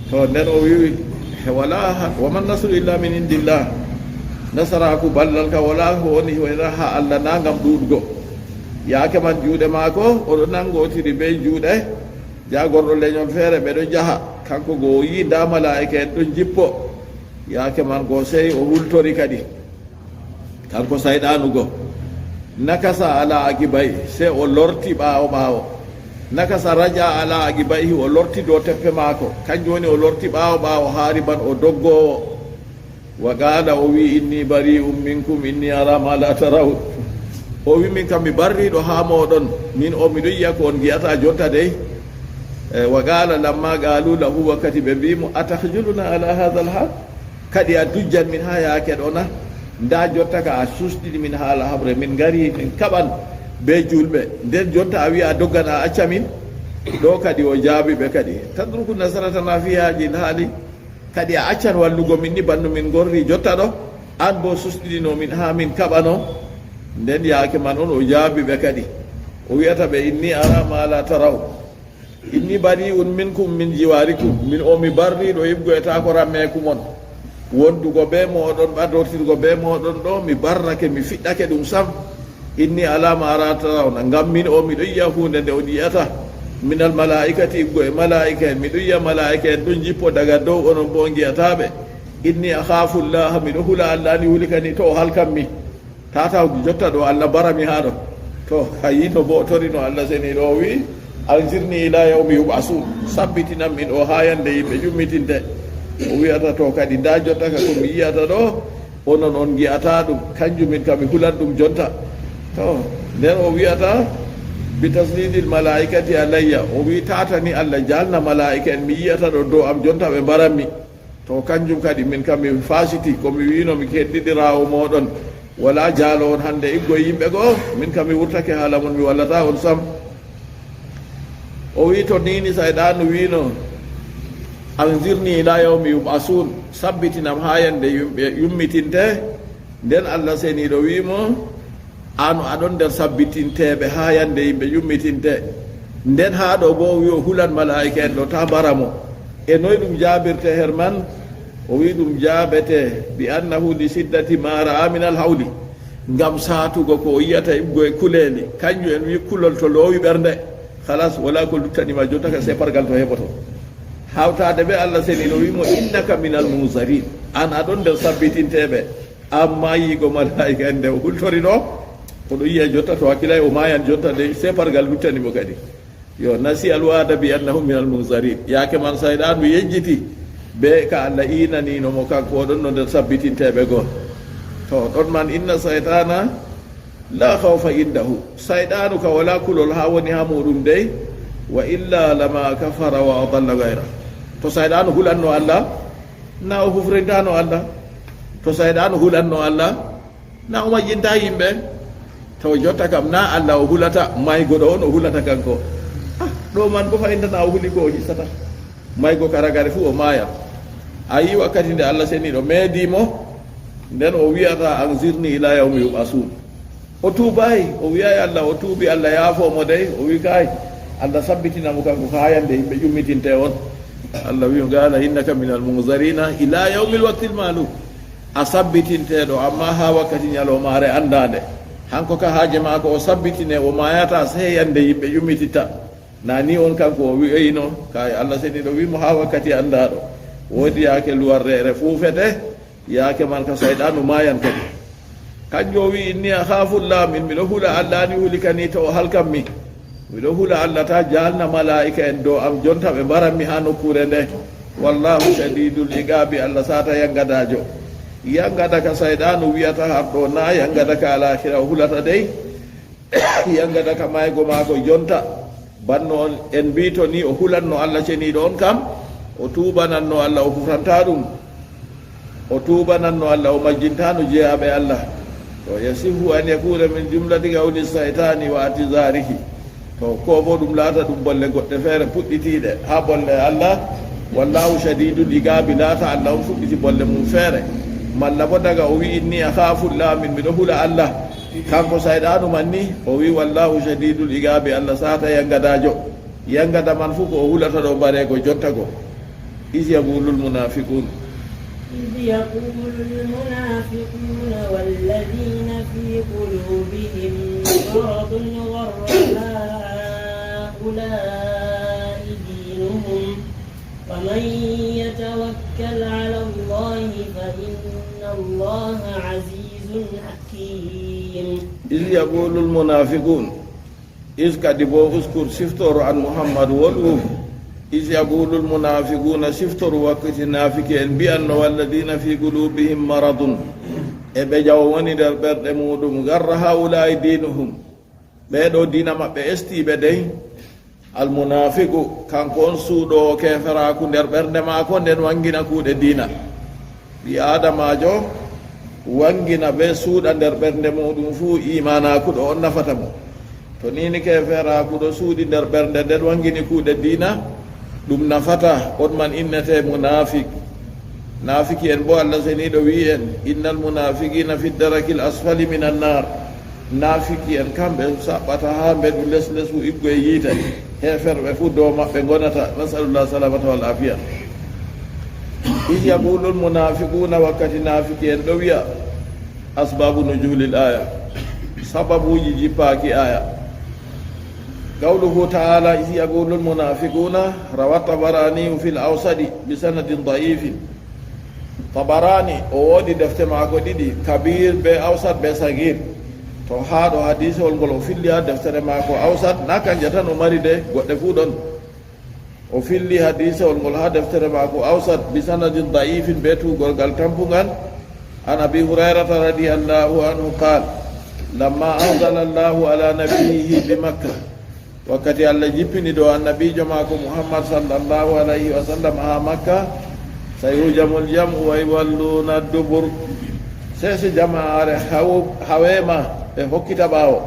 To nden o wi'i, he wala ha, "Wa man nasru illa min indillah." Nasaraaku ballal ka wala ko woni wona haa Allah na ngam ɗuuɗgo. Yaake man juuɗe maako, o ɗo nanngotiri be juuɗe jaagorɗo lenyol feere, ɓe ɗo jaha. Kanko go o yi'i nda malaa'ika'en ɗon jippo. Yaake man go sey o hultori kadi. Kanko Sayɗaanu go, nakasa ala aqibay, sey o lorti ɓaawo ɓaawo. Nakasa raja ala aqibayhi, o lorti dow teppe maako. Kanjum woni o lorti ɓaawo ɓaawo, haari ban o doggoowo. Wa qala, o wi'i, "Inni bari'un minkum, inni ara ma la taraw." O wi'i, "Min kam mi barriiɗo haa mooɗon, min o miɗo yi'a ko on ngi'ata jonta dey." E, wa qala lamma qalu lahu, wakkati ɓe mbi'i mo, "Atahjuluna ala hadha al hal?" Kadi a dujjan min haa yaake ɗo na? Ndaa jotta ka a susɗini min haala haɓre, min ngari min kaɓan bee juulɓe. Nden jotta a wi'a a doggan a acca min? Ɗo kadi o jaabi ɓe kadi, "Tatruku nasratana fi haadihil haali? Kadi a accan wallugo min ni banno min ngorri jotta ɗo? An boo susɗinino min haa min kaɓano?" Nden yaake man on o jaabi ɓe kadi, o wi'ata ɓe, "Inni ara ma la taraw." "Inni bari'un minkum min jiwarikum." Min o mi barriiɗo yiɓgo e taako rammeeku mon. Wondugo bee mooɗon, ɓadortirgo bee mooɗon ɗo, mi barrake, mi fiɗɗake ɗum sam. "Inni ala ma ara tarawna." Ngam min o miɗo yi'a huunde nde on yi'ata. "Minal malaa'ikati", yiɓgo e malaa'ika'en. Miɗo yi'a malaa'ika'en ɗon jippo daga dow, onon boo on ngi'ataa ɓe. "Inni akhaafu Llaha", miɗo hula Allah ni huli kani to o halkan mi. Tata jotta ɗo Allah barami haa ɗo. To, a yi'no bo o torino Allah seniiɗo, o wi'i, "Anzirni ila yawmi yub'asun." Sabbitinam min o haa yande yimɓe ƴummitinte. O wi'ata, "To kadi, ndaa jotta ka ko mi yi'ata ɗo, onon on ngi'ataa ɗum, kanjum min kam mi hulan ɗum jonta." To, nden o wi'ata, "Bi taslidil malaa'ikati alayya." O wi'i, "Tata ni Allah jalna malaa'ika'en mi yi'ata ɗo dow am jonta ɓe mbaran mi." To kanjum kadi min kam mi faasiti ko mi wi'no mi keddiɗiraawo mooɗon. Walaa jaalo on hande iggo e yimɓe goo. Min kam mi wurtake haala mon, mi wallataa on sam. O wi'i to niini Sayɗaanu wi'no, "Anzirni ila yawmi yub'asun." Sabbitinam haa yande yumɓe yummitinte. Nden Allah seniiɗo wi'i mo, "An aɗon nder sabbitinteeɓe haa yande yimɓe yummitinte." Nden haa ɗo boo o wi'i o hulan malaa'ika'en ɗo taa mbara mo. E noy ɗum jaabirte her man? O wi'i ɗum jaabete bi annahu li siddati ma ra'a min al hawli. Ngam saatugo ko o yi'ata iɓgo e kuleeli. Kanjum en wi'i kulol to loowi ɓernde. Halas, walaa ko luttani ma jotta ka separgal to heɓoto. Hawtaade bee Allah seniiɗo wi'i mo, "Innaka min al munzarin." An aɗon nder sabbitinteeɓe. Ammaa yi'go malaa'ika en nde o hultori ɗo, o ɗo yi'a jotta, to hakkilay o maayan jotta dey, separgal luttani mo kadi. Yo, nasi alwa'da bi annahum minal munzarin. Yaake man Sayɗaanu yejjiti bee ka Allah iinaniino mo, kanko o ɗon no nder sabbitinteeɓe goo. To, ɗon man inna saytana la khawfa indahu. Sayɗaanu ka walaa kulol haa woni haa muuɗum dey, wa illa lama kafara wa adalla gayra. To Sayɗaanu hulanno Allah, na o hufrintaano Allah. To Sayɗaanu hulanno Allah, na o majjinta yimɓe. Taw jotta kam na Allah o hulata, maygo ɗo on o hulata kanko. Ah, ɗo man bo fayintana o huli ko o hisata. Maygo ka ragare fu o maya. A yi wakkati nde Allah seniɗo meedi mo, nden o wi'ata anzirni ila yawmi yub'asun. O tuubaay, o wi'aay Allah, o tuubi Allah yaafo mo dey, o wi kaay, Allah sabbitina mo kanko ka yande yimɓe ƴummitinte on. Allah wi'u qala innaka minal munzarina ila yawmil waqtil ma'lum. A sabbitinte ɗo, amma ha wakkati nyalomaare andaande. Hanko ka haaje maako o sabbitine, o mayata sey yande yimɓe ƴummititta. Na ni on kanko o wi'eyno, kaay Allah seniɗo wi mo ha wakkati andaɗo. Woodi yaake luwarreere fuufete, yaake man ka sayɗanu mayan kadi. Kanjo o wi inni akhafu Allah, min miɗo hula Allah ni huli kani to o halkan mi. Miɗo hula Allah ta jalna malaa'ika en dow am jonta ɓe mbaran mi ha nokkure nde. Wallahu shadidul iqabi, Allah sata yangadajo. Yangada ka sayɗanu wi'ata har ɗo na yangada ka alakhira o hulata dey. Yangada ka maygo maako jonta. Banno on en mbiito ni o hulanno Allah ceniɗo on kam, o tuubananno Allah o hufranta ɗum. O tuubananno Allah, o majjintaano jeyaaɓe Allah. To yasihu an yakuna min jumlati qawli saytani wa atizarihi. To ko bo ɗum laata ɗum bolle goɗɗe feere puɗɗitiiɗe ha bolle Allah. Wallahu shadidul iqabi, laata Allah on fuɗɗiti bolle mum feere. Malla bo daga o wi'i inni akhafu Allah, min miɗo hula Allah. Kanko sayɗanu man ni o wi'i wallahu shadidul iqabi, Allah sata yangadajo. Yangada man fu ko o hulata ɗo mbareego jotta go. Is yaqulul munafiqun. إذ يقول المنافقون والذين في قلوبهم مرض غر هؤلاء دينهم ومن يتوكل على الله فإن الله عزيز حكيم. إذ يقول المنافقون. Is kadi bo uskur siftoro an Muhammad wolwu. Is yaqulul munafiquna siftoru wakkati naafiki en mbi'anno walladina fi qulubihim maradun. E ɓe jawo woni nder ɓerɗe muɗum garra haula'i dinuhum. Ɓeɗo diina maɓɓe estiɓe dey. Almunafiqu kanko on suuɗowo keferaku nder ɓernde maako nden wangina kuuɗe diina. Ɓi aadamaajo wangina be suuɗa nder ɓernde muɗum fuu iimaanaaku ɗo on nafata mo. To niini keefeeraaku ɗo suuɗi nder ɓernde nden wangini kuuɗe diina, ɗum nafata on man innete munaafik. Naafiki en bo Allah seniiɗo wi'i en, innal munafiqina fi darakil asfali minan naar. Naafiki en kamɓe saɓɓata haa mbeɗu les lesu iggo e yiite. Heeferɓe fuu dow maɓɓe ngonata. Nasalullah salamata wal afiya. Is yaqulul munafiquna, wakkati naafiki en ɗo wi'a. Asbabu nujulil aya, sababuji jippaaki aya. Qawluhu ta'ala, is yaqulul munafiquna, rawa tabaraniyu fil awsadi bi sanadin da'ifin. Tabarani o woodi defte maako ɗiɗi, Kabir be Awsat be Sagir. To haa ɗo hadiisewol ngol o filli haa deftere maako Awsat, na kanje tan o mari de, goɗɗe fuu ɗon. O filli hadiisewol ngol haa deftere maako Awsat bi sanadin da'ifin, be tuugorgal tampungal. An Abi Hurayrata radiyallahu anhu qaal, lamma anzala Allahu ala nabiyyihi bi Makka, wakkati Allah jippini dow annabiijo maako Muhammad sallallahu alayhi wa sallam haa Makka, sayuhzamul jam'u wa yuwalluna dubur. Sey si jamaare haw-, haweema ɓe hokkita ɓaawo.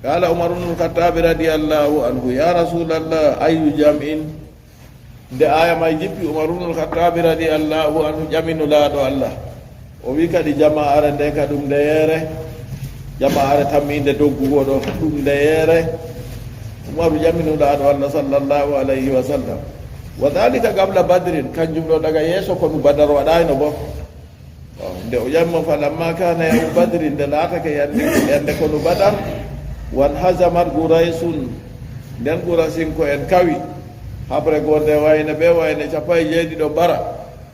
Qala Umar ibn al-Khattab radiyallahu anhu, ya Rasulallah, ayyu jam'in? Nde aya may jippi, Umar ibn al-Khattab radiyallahu anhu ƴami Nulaaɗo Allah. O wi kadi jamaare nde ka ɗum nde yeere, jamaare tammiinde doggugo ɗo, ɗum nde yeere. Umaru ƴami Nulaaɗo Allah sallallahu alayhi wa sallam. Wa dhalika qabla Badrin, kanjum ɗo daga yeeso konu Badar waɗayno bo. Waaw, nde o ƴami mo, falamma kana yawmu Badrin, nde laatake yande, yande konu Badar, wan hazamat Quraysun, nden Qurasinko en kawi. Haɓre goo nde wayne be wayne cappanɗe jeeɗiɗo mbara,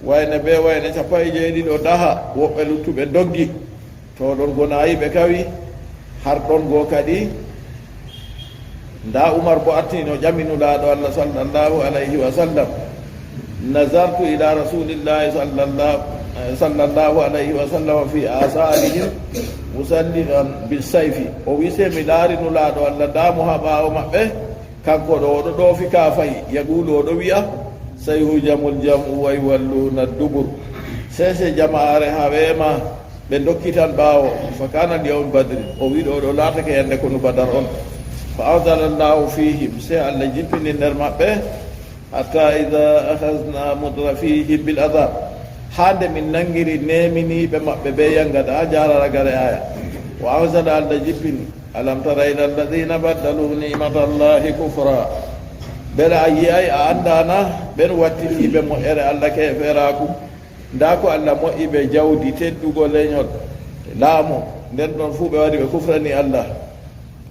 wayne be wayne cappanɗe jeeɗiɗo daha, woɓɓe luttuɓe ndoggi. To ɗon goo na yiɓe kawi, har ɗon goo kadi. Nda Umar bo arti no ƴami Nulaaɗo Allah sallallahu alayhi wa sallam. Nazartu ila Rasulillahi sallallahu, sallallahu alayhi wa sallam fi asarihim musalliman bisayfi. O wi, sey mi laari Nulaaɗo Allah, nda mo ha ɓaawo maɓɓe, kanko ɗo, o ɗo ɗoofi kaafahi, yaqulu, o ɗo wi'a, sayuhzamul jam'u wa yuwalluna dubur. Sey, sey jamaare haweema, Ɓe ndokki tan ɓaawo, فكان ليوم بدر, o wi ɗo ɗo laatake yande konu Badar on. فأنزل الله فيهم, sey Allah jippini nder maɓɓe, حتى إذا أخذنا مترفيهم بالعذاب, haa nde min nanngiri neeminiiɓe maɓɓe bee yangada, haa jaarara gare aaya. وأنزل, Allah jippini, ألم تر إلى الذين بدلوا نعمة الله كفرا. Mbele a yi'ay, a anndaana ɓen wattitiiɓe moƴƴere Allah keefeeraaku? Ndaa ko Allah moƴƴi ɓe jawdi, teddugo lenyol, laamu, nden ɗon fuu ɓe wari ɓe kufrani Allah.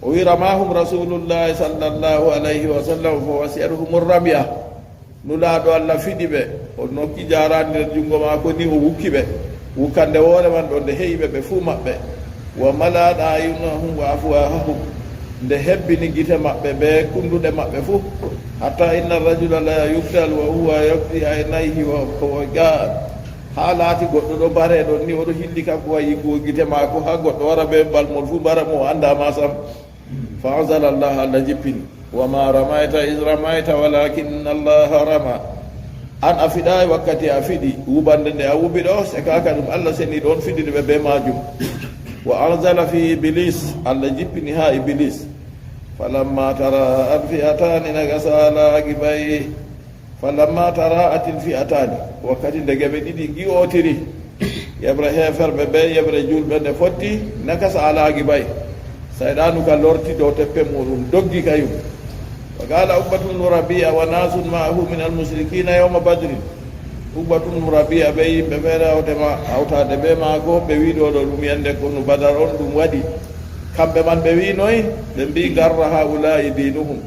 O wi, رماهم رسول الله صلى الله عليه وسلم فوسعتهم الرمية. Nulaaɗo Allah fiɗi ɓe, o nokki jaaraandi nder junngo maako ni, o wukki ɓe. Wukkande woore man ɗo nde he'i ɓe, ɓe fuu maɓɓe. وملأت أعينهم وأفواههم, nde hebbini gite maɓɓe bee kunnduɗe maɓɓe fuu. حتى إن الرجل ليقتل وهو يغطي عينيه وهو جائع. Haa laati goɗɗo ɗo bare ɗon ni, o ɗo hilli kanko wa'i yiggugo gite maako, haa goɗɗo wara bee balmol fuu bara mo, o anndaa ma sam. فأنزل الله, Allah jippini, وما رميت إذ رميت ولكن الله رمى. An a fiɗaay wakkati a fiɗi, wubannde nde a wubi ɗo, sekaaka ɗum, Allah seniiɗo on fiɗini ɓe bee maajum. وأنزل في إبليس, Allah jippini haa Iblis. فلما تراءت الفئتان نكص على عقبيه. فلما تراءت الفئتان, wakkati nde geɓe ɗiɗi ngi'ootiri, yeɓre heeferɓe bee yeɓre juulɓe nde fotti, نكص على عقبيه, sayɗaanu ka lorti dow teppe muuɗum, doggi kayum. وقال عقبة بن ربيعة وناس معه من المشركين يوم بدر. Uqbatu bnu Rabi'a bee yimɓe feere hawte ma, hawtaade bee maako, ɓe wi'i ɗo ɗo ɗum yande konu Badar on ɗum waɗi. Kamɓe man ɓe wi'i noy? Ɓe mbi'i, غر هؤلاء دينهم.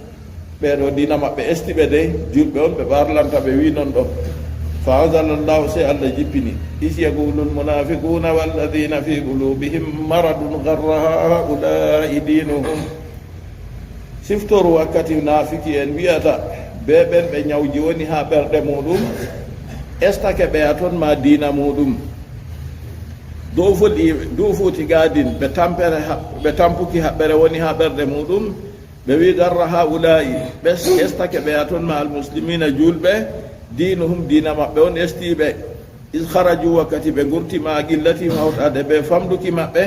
Ɓee ɗo diina maɓɓe esti ɓe dey, juulɓe on ɓe ɓarlanta ɓe, wi'i non ɗon. فأنزل الله, sey Allah jippini, إذ يقول المنافقون والذين في قلوبهم مرض غر هؤلاء دينهم. Siftoru wakkati naafiki'en wi'ata bee ɓen ɓe nyawji woni haa ɓerɗe muuɗum, estake ɓe a ton ma diina muuɗum. Du'uful i-, du'ufu i'tiqaadin, ɓe tampere ha-, ɓe tampuki haɓɓere woni haa ɓerɗe muuɗum, ɓe wi'i, غر هؤلاء, ɓe es-, estake ɓe a ton ma المسلمين, juulɓe, دينهم, diina maɓɓe on esti ɓe. إذ خرجوا, wakkati ɓe ngurti, مع قلتهم, hawtaade bee famɗuki maɓɓe,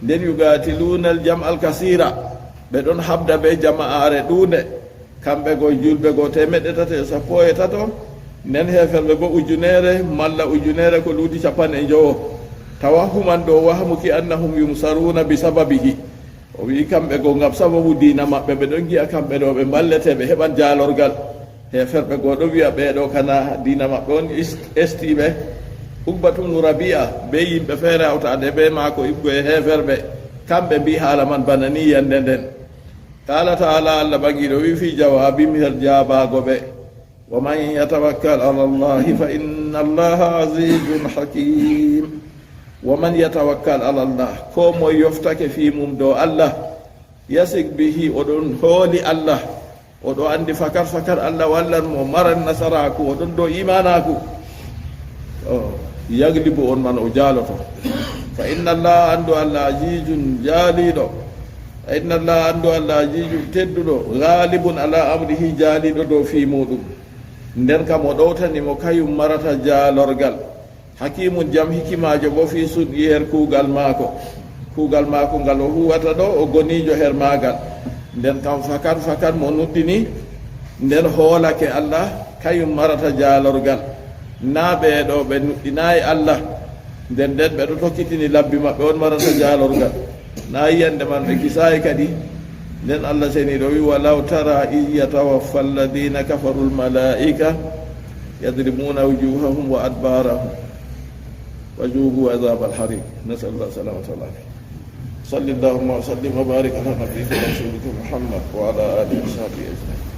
nden, يقاتلون الجمع الكثير, ɓe ɗon haɓda bee jama'aare ɗuunde, kamɓe go juulɓe go teemeɗɗe tati e sappo e tato, nden heeferɓe boo ujuneere malla ujuneere ko luuti cappanɗe njowo. توهما, ɗo wahmuki, أنهم ينصرون بسببه. O wi'i kamɓe go ngam sababu diina maɓɓe, ɓe ɗon ngi'a kamɓe ɗo ɓe mballete, ɓe heɓan jaalorgal. Heeferɓe go ɗo wi'a ɓee ɗo kana diina maɓɓe on is-, esti ɓe. Uqbatu bnu Rabi'a bee yimɓe feere hawtaade bee maako, ibgo e heeferɓe, kamɓe mbi'i haala man bana ni yande nden. قال تعالى, Allah ɓaŋiiɗo wi'i fii jawaabihim, her jaabaago ɓe, ومن يتوكل على الله فإن الله عزيز حكيم. ومن يتوكل على الله, koo moy yoftake fii mum dow Allah, يثق به, o ɗon hooli Allah, o ɗo anndi fakat fakat Allah wallan mo, o maran nasaraaku, o ɗon dow iimaanaaku. O, يغلب, on man o jaaloto. فإن الله, anndu Allah, عزيز, jaaliiɗo. فإن الله, anndu Allah, عزيز, tedduɗo, غالب على أمره, jaaliiɗo dow fii muuɗum. Nden kam o ɗowtani mo, kayum marata jaalorgal. حكيم, jam hikimaajo boo في صنعه, her kuugal maako. Kuugal maako ngal o huuwata ɗo, o goniijo her maagal. Nden kam fakat fakat mo nuɗɗini, nden hoolake Allah, kayum marata jaalorgal. Naa ɓee ɗo ɓe nuɗɗinaay Allah, nden nden ɓe ɗo tokkitini labbi maɓɓe, on marata jaalorgal. Naa yiyannde man ɓe kisaay kadi. Nden Allah seniiɗo wi'i, ولو ترى إذ يتوفى الذين كفروا الملائكة يضربون وجوههم وأدبارهم وذوقوا عذاب الحريق. نسأل الله السلامة والعافية. صل اللهم وسلم وبارك على نبيك ورسولك محمد وعلى آله وصحبه أجمعين.